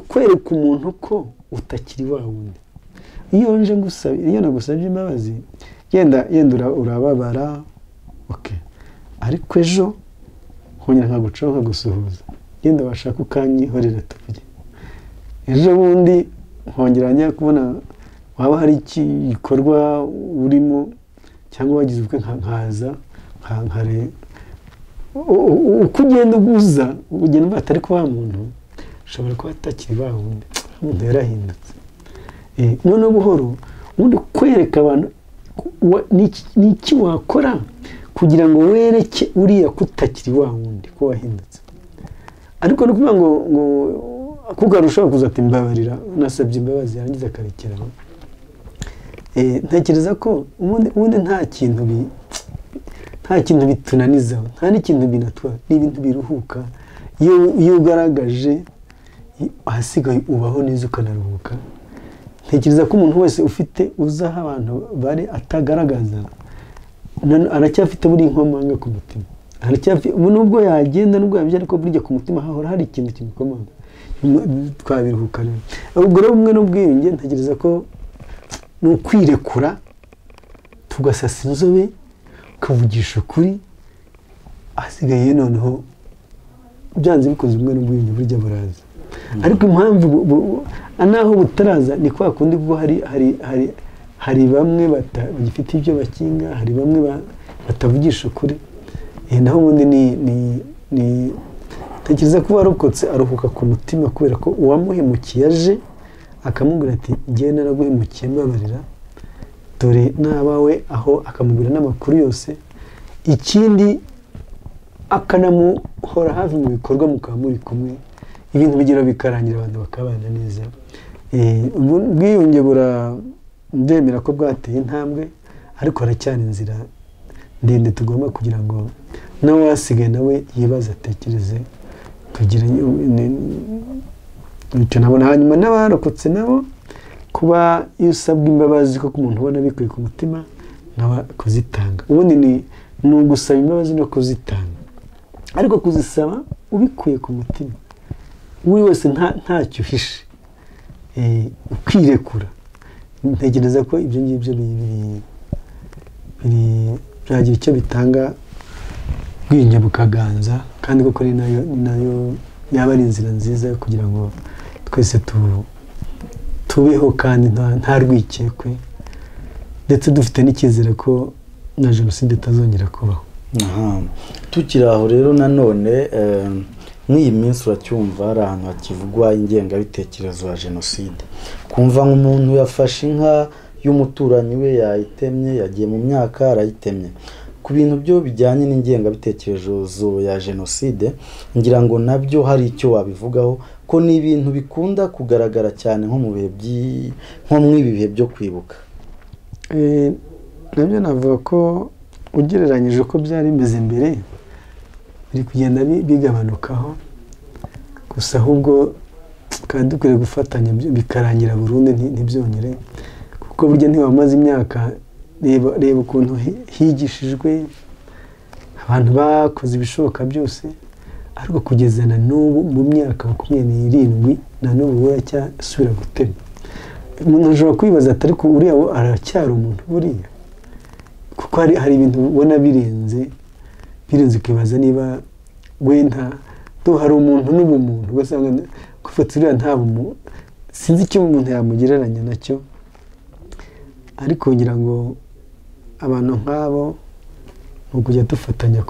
kwereka umuntu ko utakiri wa wundi. Iyo nje ngusaba, iyo nagusabye imbabazi, yenda urababara, okay, ariko ejo nkongera nkagucaho nkagusuhuza, yenda washaka ukanyihorera tuvuge, ejo bundi nkongera njya kubona waba hari igikorwa urimo cyangwa wagize ubukwe nkaza nkare, uko ugenda uguza ugenda uvuga ati ariko wa muntu ushobora kuba atakiri wa wundi, umuntu yarahindutse. Noneho buhoro ubundi kwereka abantu n'iki wakora kugira ngo wereke uriya kutakiri wa wundi ko wahindutse. Ariko no kuvuga ngo kugarusha kuza ati mbabarira, nasabye imbabazi, yarangiza akarekeraho. Ntekereza ko ubundi nta kintu bitunanizaho, nta n'ikintu binatwara, ni ibintu biruhuka. Iyo ugaragaje ahasigaye ubaho neza ukanaruhuka. Ntekereza ko umuntu wese ufite uzaho abantu bari atagaragaza, aracyafite buri nkomanga ku mutima, nubwo yagenda nubwo yabyo, ariko burya ku mutima hahora hari ikintu kimukomanga. Twabiruhuka rero. Ubwo rero ubumwe n'ubwiyunge ntekereza ko ni ukwirekura tugasasa inzobe, ukavugisha ukuri, ahasigaye noneho byanze bikoze ubumwe n'ubwiyunge burya buraza. Ariko impamvu naho butaraza ni kwa kundi kuko hari bamwe bagifite ibyo bakinga, hari bamwe batavugisha ukuri. Naho ubundi ni tekereza ko warokotse aruhuka ku mutima kubera ko uwamuhemukiye aje akamubwira ati njye naraguhemukiye mbabarira, dore n'abawe, aho akamubwira n'amakuru yose, ikindi akanamuhora hafi mu bikorwa mukaba muri kumwe, ibintu bigira bikarangira abantu bakabana neza. Ubwiyunge ndemera ko bwateye intambwe, ariko haracyari inzira ndende tugomba kugira ngo nawe wasigaye nawe yibaze atekereze kugira icyo nabona. Hanyuma n'abarokotse nabo kuba iyo usabwa imbabazi koko umuntu ubona bikuye ku mutima nawe kuzitanga, ubundi ni ugusaba imbabazi no kuzitanga, ariko kuzisaba ubikuye ku mutima uri wese ntacyo uhishe, ukirekura. Ntekereza ko ibyo ngibyo byagira icyo bitanga, ubwiyunge bukaganza, kandi koko ni nayo yaba ari inzira nziza kugira ngo twese tubeho kandi nta rwikekwe, ndetse dufite n'icyizere ko na jenoside itazongera kubaho. Tukiri aho rero nanone nk'iyi minsi uracyumva hari ahantu hakivugwa ingengabitekerezo ya jenoside, kumva nk'umuntu yafashe inka y'umuturanyi we yayitemye, yagiye mu myaka arayitemye. Ku bintu byo bijyanye n'ingengabitekerezo ya jenoside ngira ngo nabyo hari icyo wabivugaho, ko ni ibintu bikunda kugaragara cyane nko mu bihe nko mu ibi bihe byo kwibuka. Nabyo navuga ko ugereranyije uko byari bimeze mbere biri kugenda bigabanukaho, gusa ahubwo kandi dukwiye gufatanya bikarangira burundu ntibyongere, kuko burya ntiwamaze imyaka. Reba ukuntu higishijwe abantu bakoze ibishoboka byose, ariko kugeza na n'ubu mu myaka 27 na n'ubu buracyasubira gutema. Umuntu ashobora kwibaza ati ariko uriya aracyari umuntu buriya, kuko hari ibintu ubona birenze ukibaza niba wenda hari umuntu n'ubumuntu, ugasanga Gufata uriya nta sinzi icyo umuntu yamugereranya nacyo, ariko ngira ngo abantu nk'abo ni ukujya dufatanya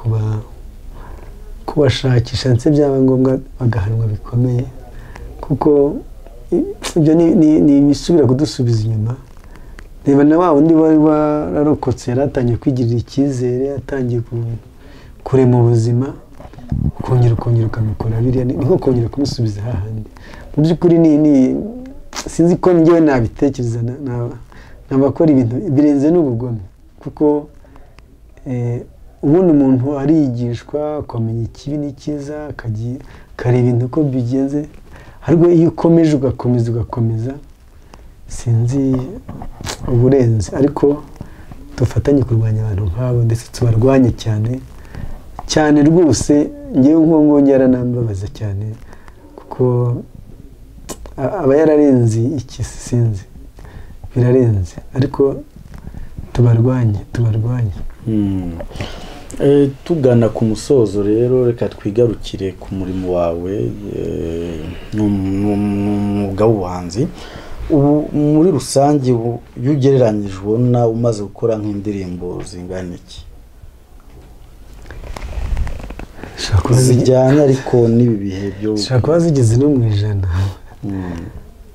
kubashakisha, ndetse byaba ngombwa bagahanwa bikomeye, kuko ibyo ni ibisubira kudusubiza inyuma. Reba na wa wundi wari wararokotse yari atangiye kwigirira icyizere, atangiye kurema ubuzima, ukongera ukamukora biriya, ni nko kongera kumusubiza hahandi. Mu by'ukuri ni sinzi ko njyewe nabitekereza, nabakora ibintu birenze n'ubugome, kuko ubundi umuntu arigishwa akamenya ikibi n'ikiza, akareba ibintu uko bigenze, ariko iyo ukomeje ugakomeza sinzi uburenze. Ariko dufatanye kurwanya abantu nk'abo, ndetse tubarwanye cyane cyane rwose. Ngewe nk'uwo yaranambabaza cyane, kuko aba yararenze iki, sinzi, birarenze, ariko tubarwanye. Tugana ku musozo rero, reka twigarukire ku murimo wawe n'umwuga w'ubuhanzi. Ubu muri rusange iyo ugereranyije ubona umaze gukora nk'indirimbo zingana iki zijyanye ariko n'ibi bihe byo? Zishobora kuba zigeze no mu 100,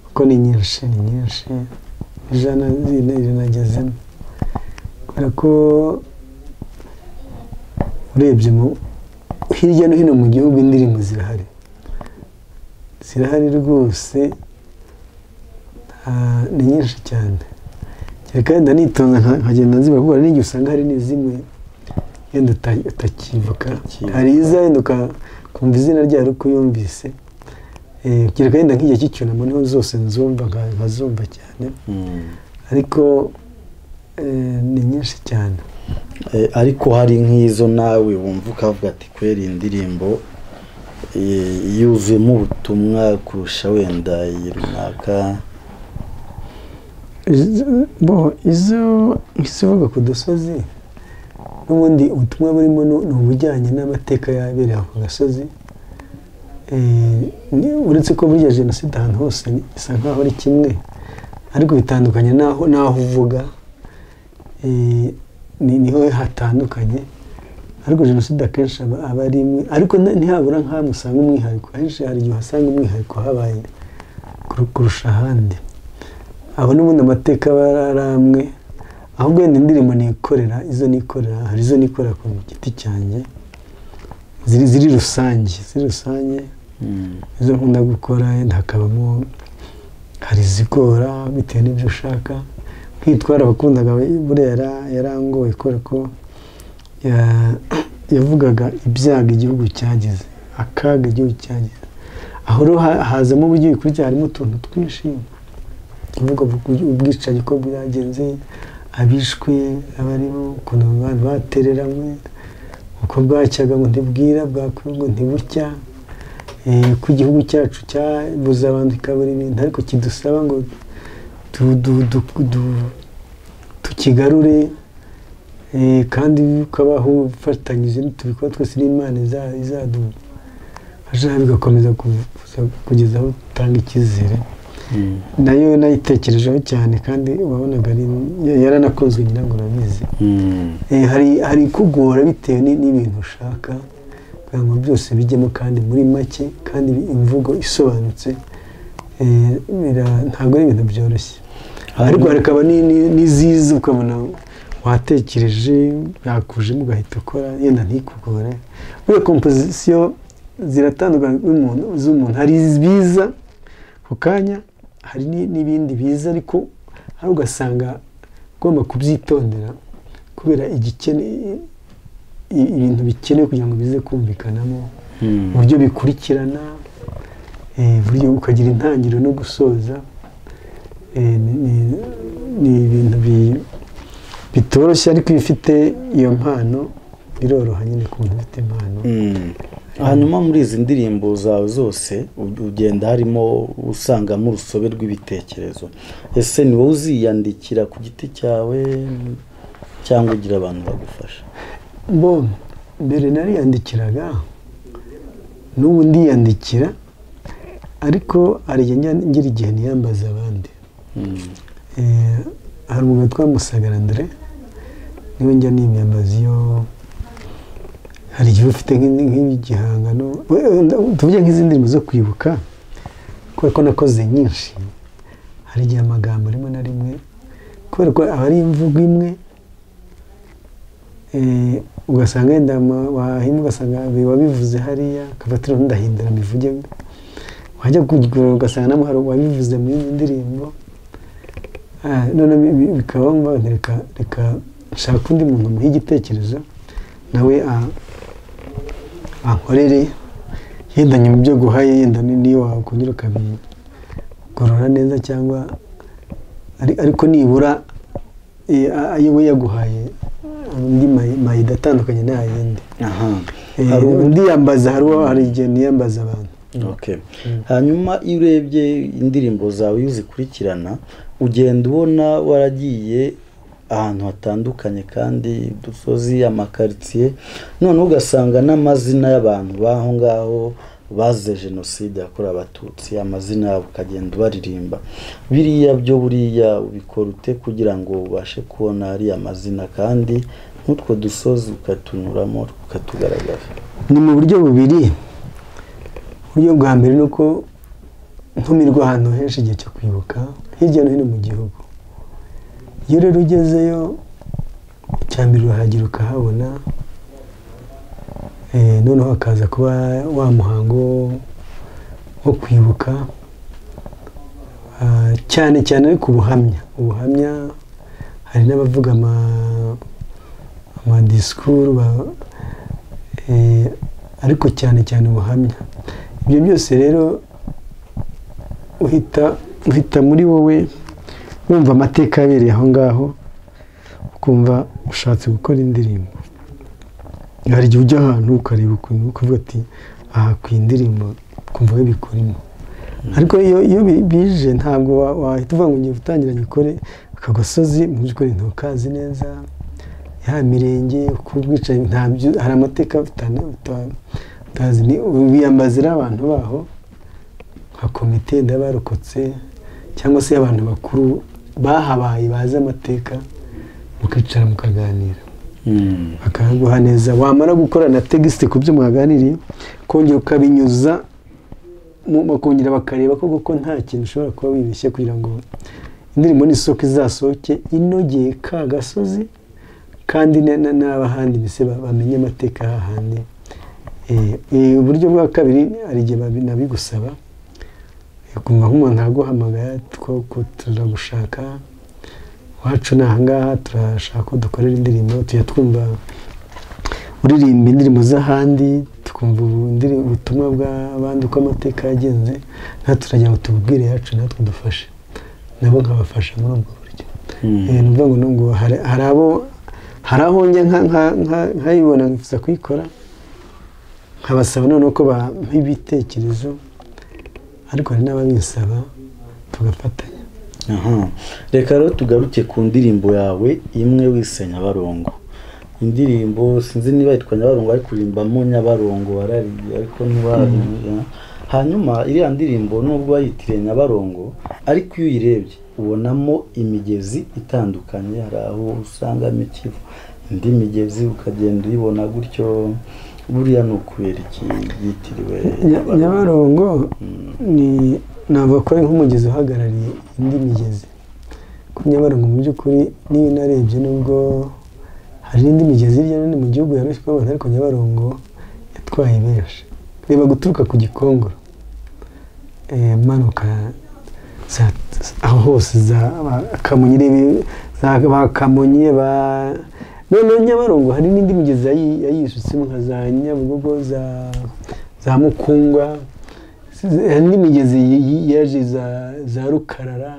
kuko ni nyinshi, 100 rinagezemo, kubera ko urebye hirya no hino mu gihugu indirimbo zirahari rwose, ni nyinshi cyane. Kereka wenda nitonze nkagenda nziba, kuko hari n'igihe usanga hari n'izimwe yenda utakivuka, hari iza yenda ukumva izina ryayo uko uyumvise. Kereka yenda nk'igihe cy'icyunamo niho zose nzumva, nkazumva cyane, ariko ni nyinshi cyane. Ariko hari nk'izo nawe wumva ukavuga ati kweri indirimbo yuzuyemo ubutumwa kurusha wenda iyi runaka? Izo izivuga ku dusozi n'ubundi ubutumwa burimo ni ubujyanye n'amateka yabereye ako gasozi. Uretse ko burya jenoside ahantu hose isa nkaho ari kimwe, ariko bitandukanye n'aho uvuga niho hatandukanye. Ariko jenoside akenshi aba ari imwe, ariko ntihabura nk'ahantu usanga umwihariko. Ahenshi hari igihe uhasanga umwihariko habaye kurusha ahandi. Aho n'ubundi amateka aba ari amwe, ahubwo wenda indirimbo nikorera, izo nikorera, hari izo nikorera ku giti cyanjye ziri rusange, izo nkunda gukora hakabamo hari izigora bitewe n'ibyo ushaka. Nkitwara abakundaga buriya yarangoye, kubera ko yavugaga ibyago igihugu cyagize, akaga igihugu cyagize. Aho rero hazamo uburyo bikurikira, harimo utuntu twinshi, uvuga ubwicanyi ko bwagenze, abishwe abarimo, ukuntu abantu batereranywe, uko bwacyaga ngo ntibwira, bwakwiye ngo ntibucya, ko igihugu cyacu cyabuze abantu kikabura ibintu, ariko kidusaba ngo tukigarure, kandi ukabaho ufatanyije tubikora twese n'Imana izadufasha, bigakomeza kugeza aho utanga icyizere. Nayo nayitekerejeho cyane, kandi wabonaga yaranakunzwe, ngira ngo urabizi. Hari kugora bitewe n'ibintu ushaka, kugira ngo byose bijyemo kandi muri make, kandi imvugo isobanutse, ntabwo ari ibintu byoroshye. Ariko hakaba n'iziza ukabona watekereje yakujemo ugahita ukora, yenda ntikugore. Buriya kompozisiyo ziratandukanye z'umuntu, hari ibiza ku kanya, hari n'ibindi biza, ariko hari ugasanga ugomba kubyitondera kubera ibintu bikenewe kugira ngo bize kumvikanamo, uburyo bikurikirana, uburyo ukagira intangiriro no gusoza. Ni ibintu bitoroshye, ariko iyo ufite iyo mpano biroroha nyine ku muntu ufite impano. Hanyuma muri izi ndirimbo zawe zose ugenda harimo usangamo urusobe rw'ibitekerezo, ese ni wowe uziyandikira ku giti cyawe cyangwa ugira abantu bagufasha? Bo mbere nariyandikiraga, n'ubu ndiyandikira, Ariko hari igihe ngira igihe niyambaza abandi. Hari umugabo witwa Musagara Andre, niwe njya nimyambaza iyo hari igihe ufite nk'igihangano, tuvuge nk'izindi ndirimbo zo kwibuka, kubera ko nakoze nyinshi, hari igihe amagambo rimwe na rimwe kubera ko aba ari imvugo imwe, ugasanga wenda wahima ugasanga wabivuze hariya, ukafatira ndahindura mbivuge, wajya kugura ugasanga namwe hari wabivuze mu yindi ndirimbo, none bikaba ngombwa reka nshaka undi muntu muhe igitekerezo nawe ankorere, yenda nyuma ibyo guhaye yenda niyo wakongera ukabigorora neza, cyangwa ariko nibura ayo we yaguhaye undi mayida atandukanye n'ayindi. Undi yambaza, hari igihe niyambaza abantu. Hanyuma iyo urebye indirimbo zawe iyo uzikurikirana ugenda ubona waragiye ahantu hatandukanye kandi udusozi, amakaritsiye, none ugasanga n'amazina y'abantu baho ngaho bazize jenoside yakorewe Abatutsi, amazina yabo ukagenda ubaririmba. Biriya byo buriya ubikora ute kugira ngo ubashe kubona ariya mazina kandi n'utwo dusozi ukatunyuramo ukatugaragaza? Ni mu buryo bubiri. Uburyo bwa mbere ni uko ntumirwa ahantu henshi igihe cyo kwibuka hirya no hino mu gihugu. Iyo rero ugezeyo icya mbere urahagera ukahabona, noneho hakaza kuba wa muhango wo kwibuka, cyane cyane ariko ubuhamya, hari n'abavuga amadisikuru, ariko cyane cyane ubuhamya. Ibyo byose rero uhita muri wowe wumva amateka yabereye aho ngaho, ukumva ushatse gukora indirimbo. Hari igihe ujya ahantu ukareba ukuntu ukavuga ati aha ku indirimbo, ukumva bikurimo. Ariko iyo bije ntabwo wahita uvuga ngo ngiye gutangira ngikore aka gasozi, mu by'ukuri ntukazi neza, ya mirenge uko ubwicanyi ntabyo, hari amateka utazi. Wiyambazira abantu baho nka komite y'abarokotse cyangwa se abantu bakuru bahabaye bazi amateka, mukicara mukaganira bakaguha neza. Wamara gukora na tegisite ku byo mwaganiriye, kongera ukabinyuza, bakongera bakareba ko kuko nta kintu ushobora kuba wibeshye, kugira ngo indirimbo n'isoko izasohoke inogeye ka gasozi, kandi n'abahandi mbese bamenye amateka hahandi. Uburyo bwa kabiri hari igihe nabigusaba, ukumva nk'umuntu araguhamagara, turagushaka iwacu ni ahangaha, turashaka ko dukorera indirimbo, tujya twumva uririmba indirimbo z'ahandi, tukumva ubutumwa bw'abandi uko amateka yagenze, natwe turagira ngo tububwire yacu natwe dufashe, nabo nkabafasha muri ubwo buryo. Ni ukuvuga ngo hari aho njya nkayibona nkifuza kuyikora, nkabasaba noneho ko bampa ibitekerezo, ariko hari n'ababinsaba tugafatanya. Reka rero tugaruke ku ndirimbo yawe imwe wise Nyabarongo. Indirimbo sinzi niba yitwa Nyabarongo ariko uririmbamo Nyabarongo warariye ariko ntiwarariye. Hanyuma iriya ndirimbo nubwo wayitiriye Nyabarongo, ariko iyo uyirebye ubonamo imigezi itandukanye, hari aho usangamo Ikivu, indi migezi ukagenda uyibona gutyo. Buriya ni ukubera iki yitiriwe Nyabarongo? Ni navuga ko ari nk'umugezi uhagarariye indi migezi. Ku Nyabarongo mu by'ukuri niyo narebye, nubwo hari n'indi migezi hirya no hino mu gihugu yarushywe abantu, ariko Nyabarongo yatwaye benshi. Reba guturuka ku Gikongoro manuka aho hose za Kamonyi, ba Kamonyi ba noneho Nyabarongo hari n'indi migezi yayisutsemo nka za Nyabugogo, za Mukungwa, hari n'imigezi yaje za Rukarara,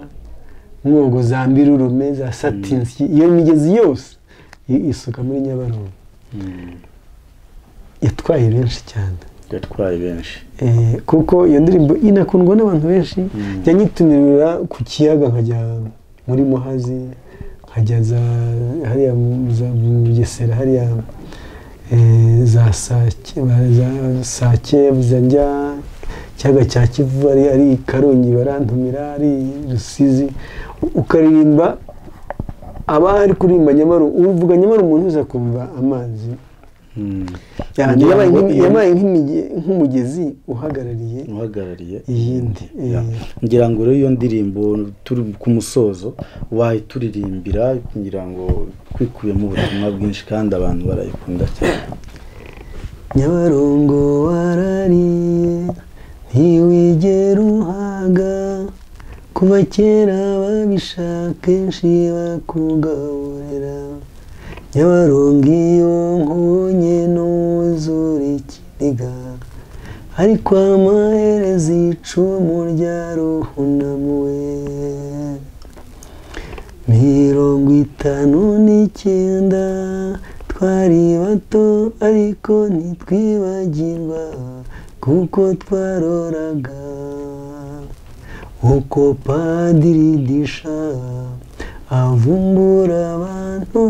Mwogo, za Mbirurume, za Satinsi. Iyo migezi yose isuka muri Nyabarongo. Yatwaye benshi cyane. Yatwaye benshi. Kuko iyo ndirimbo inakundwa n'abantu benshi, yanyitumirira ku kiyaga nkajya muri Muhazi, nkajya za hariya mu Bugesera, hariya za Sake, njya Kiyaga cya Kivu, ari Karongi barantumira, ari Rusizi, ukaririmba aba ari kuririmba nyamara uvuga nyamara umuntu uza kumva amazi. Yabaye nk'umugezi uhagarariye iyindi. Ngira ngo rero iyo ndirimbo turi ku musozo wayituririmbira, ngira ngo kwikubiyemo ubutumwa bwinshi kandi abantu barayikunda cyane. Nyabarongo warariye ntiwigera uhaga, kuva kera babishaka kenshi bakugaburira. Nyabarongo iyo nkubonye nuzura ikiniga, ariko amaherezo icumu ryaruhunamuwe. 59 twari bato ariko ntitwibagirwa kuko twaroraga uko Padiri Disha avumbura abantu,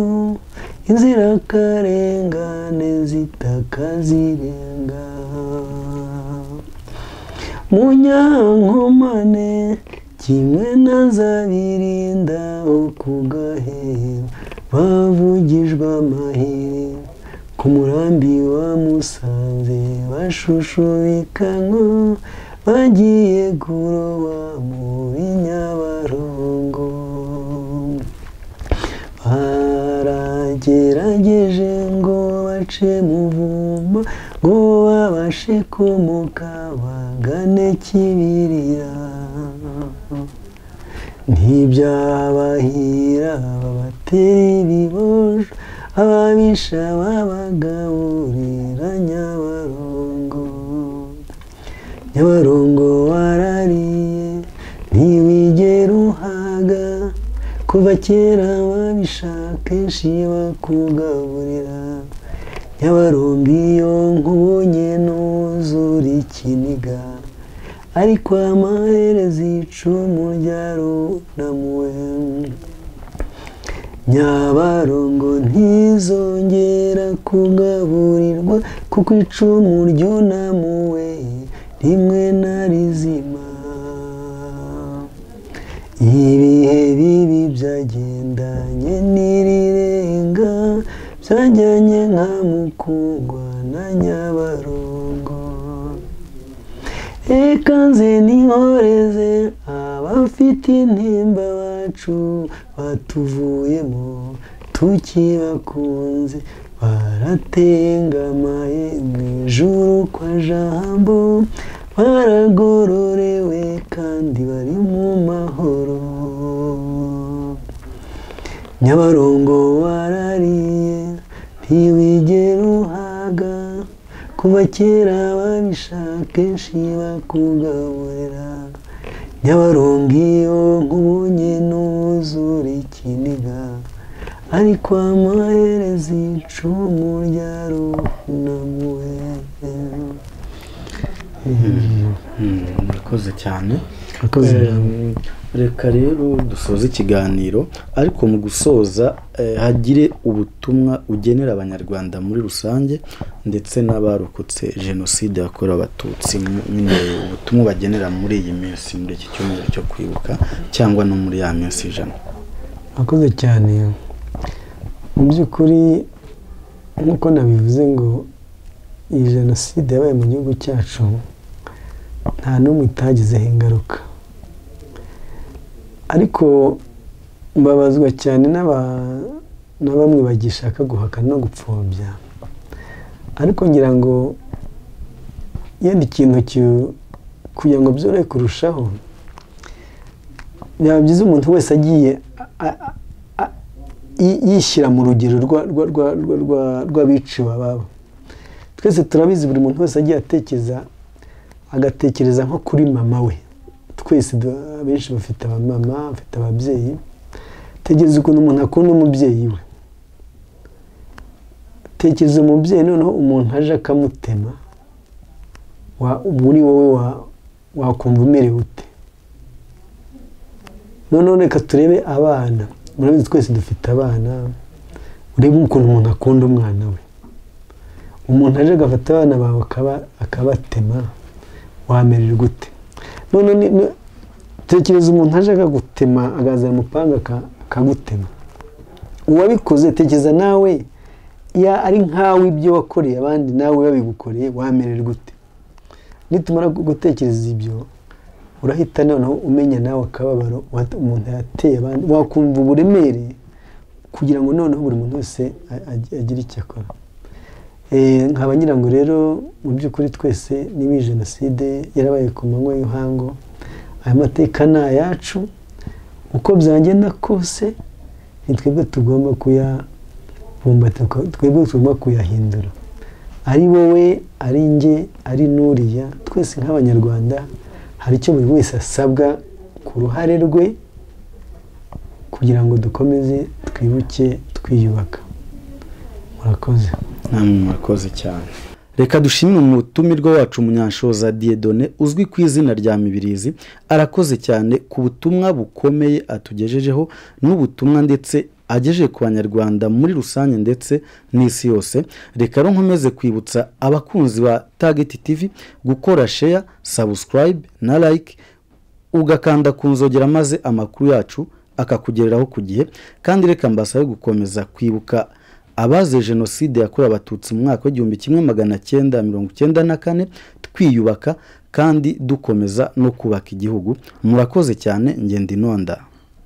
inzirakarengane zitakazirenga. Munyankomane kimwe na Zabirinda ukugaheba, bavugijwe amahiri ku murambi wa Musanze, bashushubikanywa bagiye kuroba muri Nyabarongo. Baragerageje ngo bace Muvumba, ngo babashe komoka bagane Kibirira, ntibyabahira babatera ibibojo, ababisha babagaburira Nyabarongo. Nyabarongo warariye ntiwigera uhaga, kuva kera babishaka kenshi bakugaburira. Nyabarongo iyo nkubonye nuzura ikiniga, ariko amaherezo icumu ryarunamuwe. Nyabarongo ntizongera kugaburirwa, kuko icumu ryunamuwe rimwe na rizima. Ibihe bibi byagendanye n'irirenga, byajyanye nka Mukungwa na Nyabarongo. Reka nze nihoreze abafite intimba bacu batuvuyemo tukibakunze, baratengamaye mu ijuru kwa Jambo, baragororewe kandi bari mu mahoro. Nyabarongo warariye ntiwigera uhaga, kuva kera babishaka kenshi bakugaburira. Nyabarongo iyo nkubonye nuzura ikiniga, ariko amaherezo icumu ryarunamuwe. Murakoze cyane. Reka rero dusoze ikiganiro, ariko mu gusoza hagire ubutumwa ugenera abanyarwanda muri rusange ndetse n'abarokotse jenoside yakorewe abatutsi, nyine ubutumwa bagenera muri iyi minsi, muri iki cyumweru cyo kwibuka cyangwa no muri ya minsi 100. Murakoze cyane. Mu by'ukuri nk'uko nabivuze ngo iyi jenoside yabaye mu gihugu cyacu nta n'umwe itagizeho ingaruka, ariko mbabazwa cyane na bamwe bagishaka guhakana no gupfobya. Ariko ngira ngo yenda ikintu kugira ngo byorohe kurushaho, byaba byiza umuntu wese agiye yishyira mu rugero rw'abiciwe ababo. Twese turabizi, buri muntu wese agiye atekereza, agatekereza nko kuri mama we. Twese abenshi bafite abamama, bafite ababyeyi. Tekereza ukuntu umuntu akunda umubyeyi we. Tekereza umubyeyi noneho umuntu aje akamutema, muri wowe wakumva umerewe ute? Noneho reka turebe abana. Murabizi twese dufite abana. Urebe ukuntu umuntu akunda umwana we. Umuntu aje agafata abana bawe akabatema, Wamererwa gute? None tekereza umuntu aje akagutema, agazana umupanga akagutema, uwabikoze tekereza nawe ya ari nkawe ibyo wakoreye abandi nawe babigukoreye, wamererwa gute? Nitumara gutekereza ibyo, urahita noneho umenya nawe akababaro umuntu yateye abandi, wakumva uburemere kugira ngo noneho buri muntu wese agire icyo akora. Nkaba ngira ngo rero mu by'ukuri twese niba jenoside yarabaye ku manywa y'ihangu, aya mateka ni ayacu, uko byagenda kose ni twebwe tugomba kuyabumbata, twebwe tugomba kuyahindura. Ari wowe, ari njye, ari n'uriya, twese nk'Abanyarwanda hari icyo buri wese asabwa ku ruhare rwe kugira ngo dukomeze twibuke twiyubaka. Murakoze. Namwe murakoze cyane. Reka dushimire umutumirwa wacu Munyanshoza Dieudonné uzwi ku izina rya Mibirizi, arakoze cyane ku butumwa bukomeye atugejejeho n'ubutumwa ndetse agejeje ku Banyarwanda muri rusange ndetse n'isi yose. Reka rero nkomeze kwibutsa abakunzi ba Target TV gukora share, subscribe na like, ugakanda ku nzogera maze amakuru yacu akakugereraho ku gihe. Kandi reka mbasabe gukomeza kwibuka abaze jenoside yakorewe Abatutsi mu mwaka w'1994, twiyubaka kandi dukomeza no kubaka igihugu. Murakoze cyane, ngenda inonda.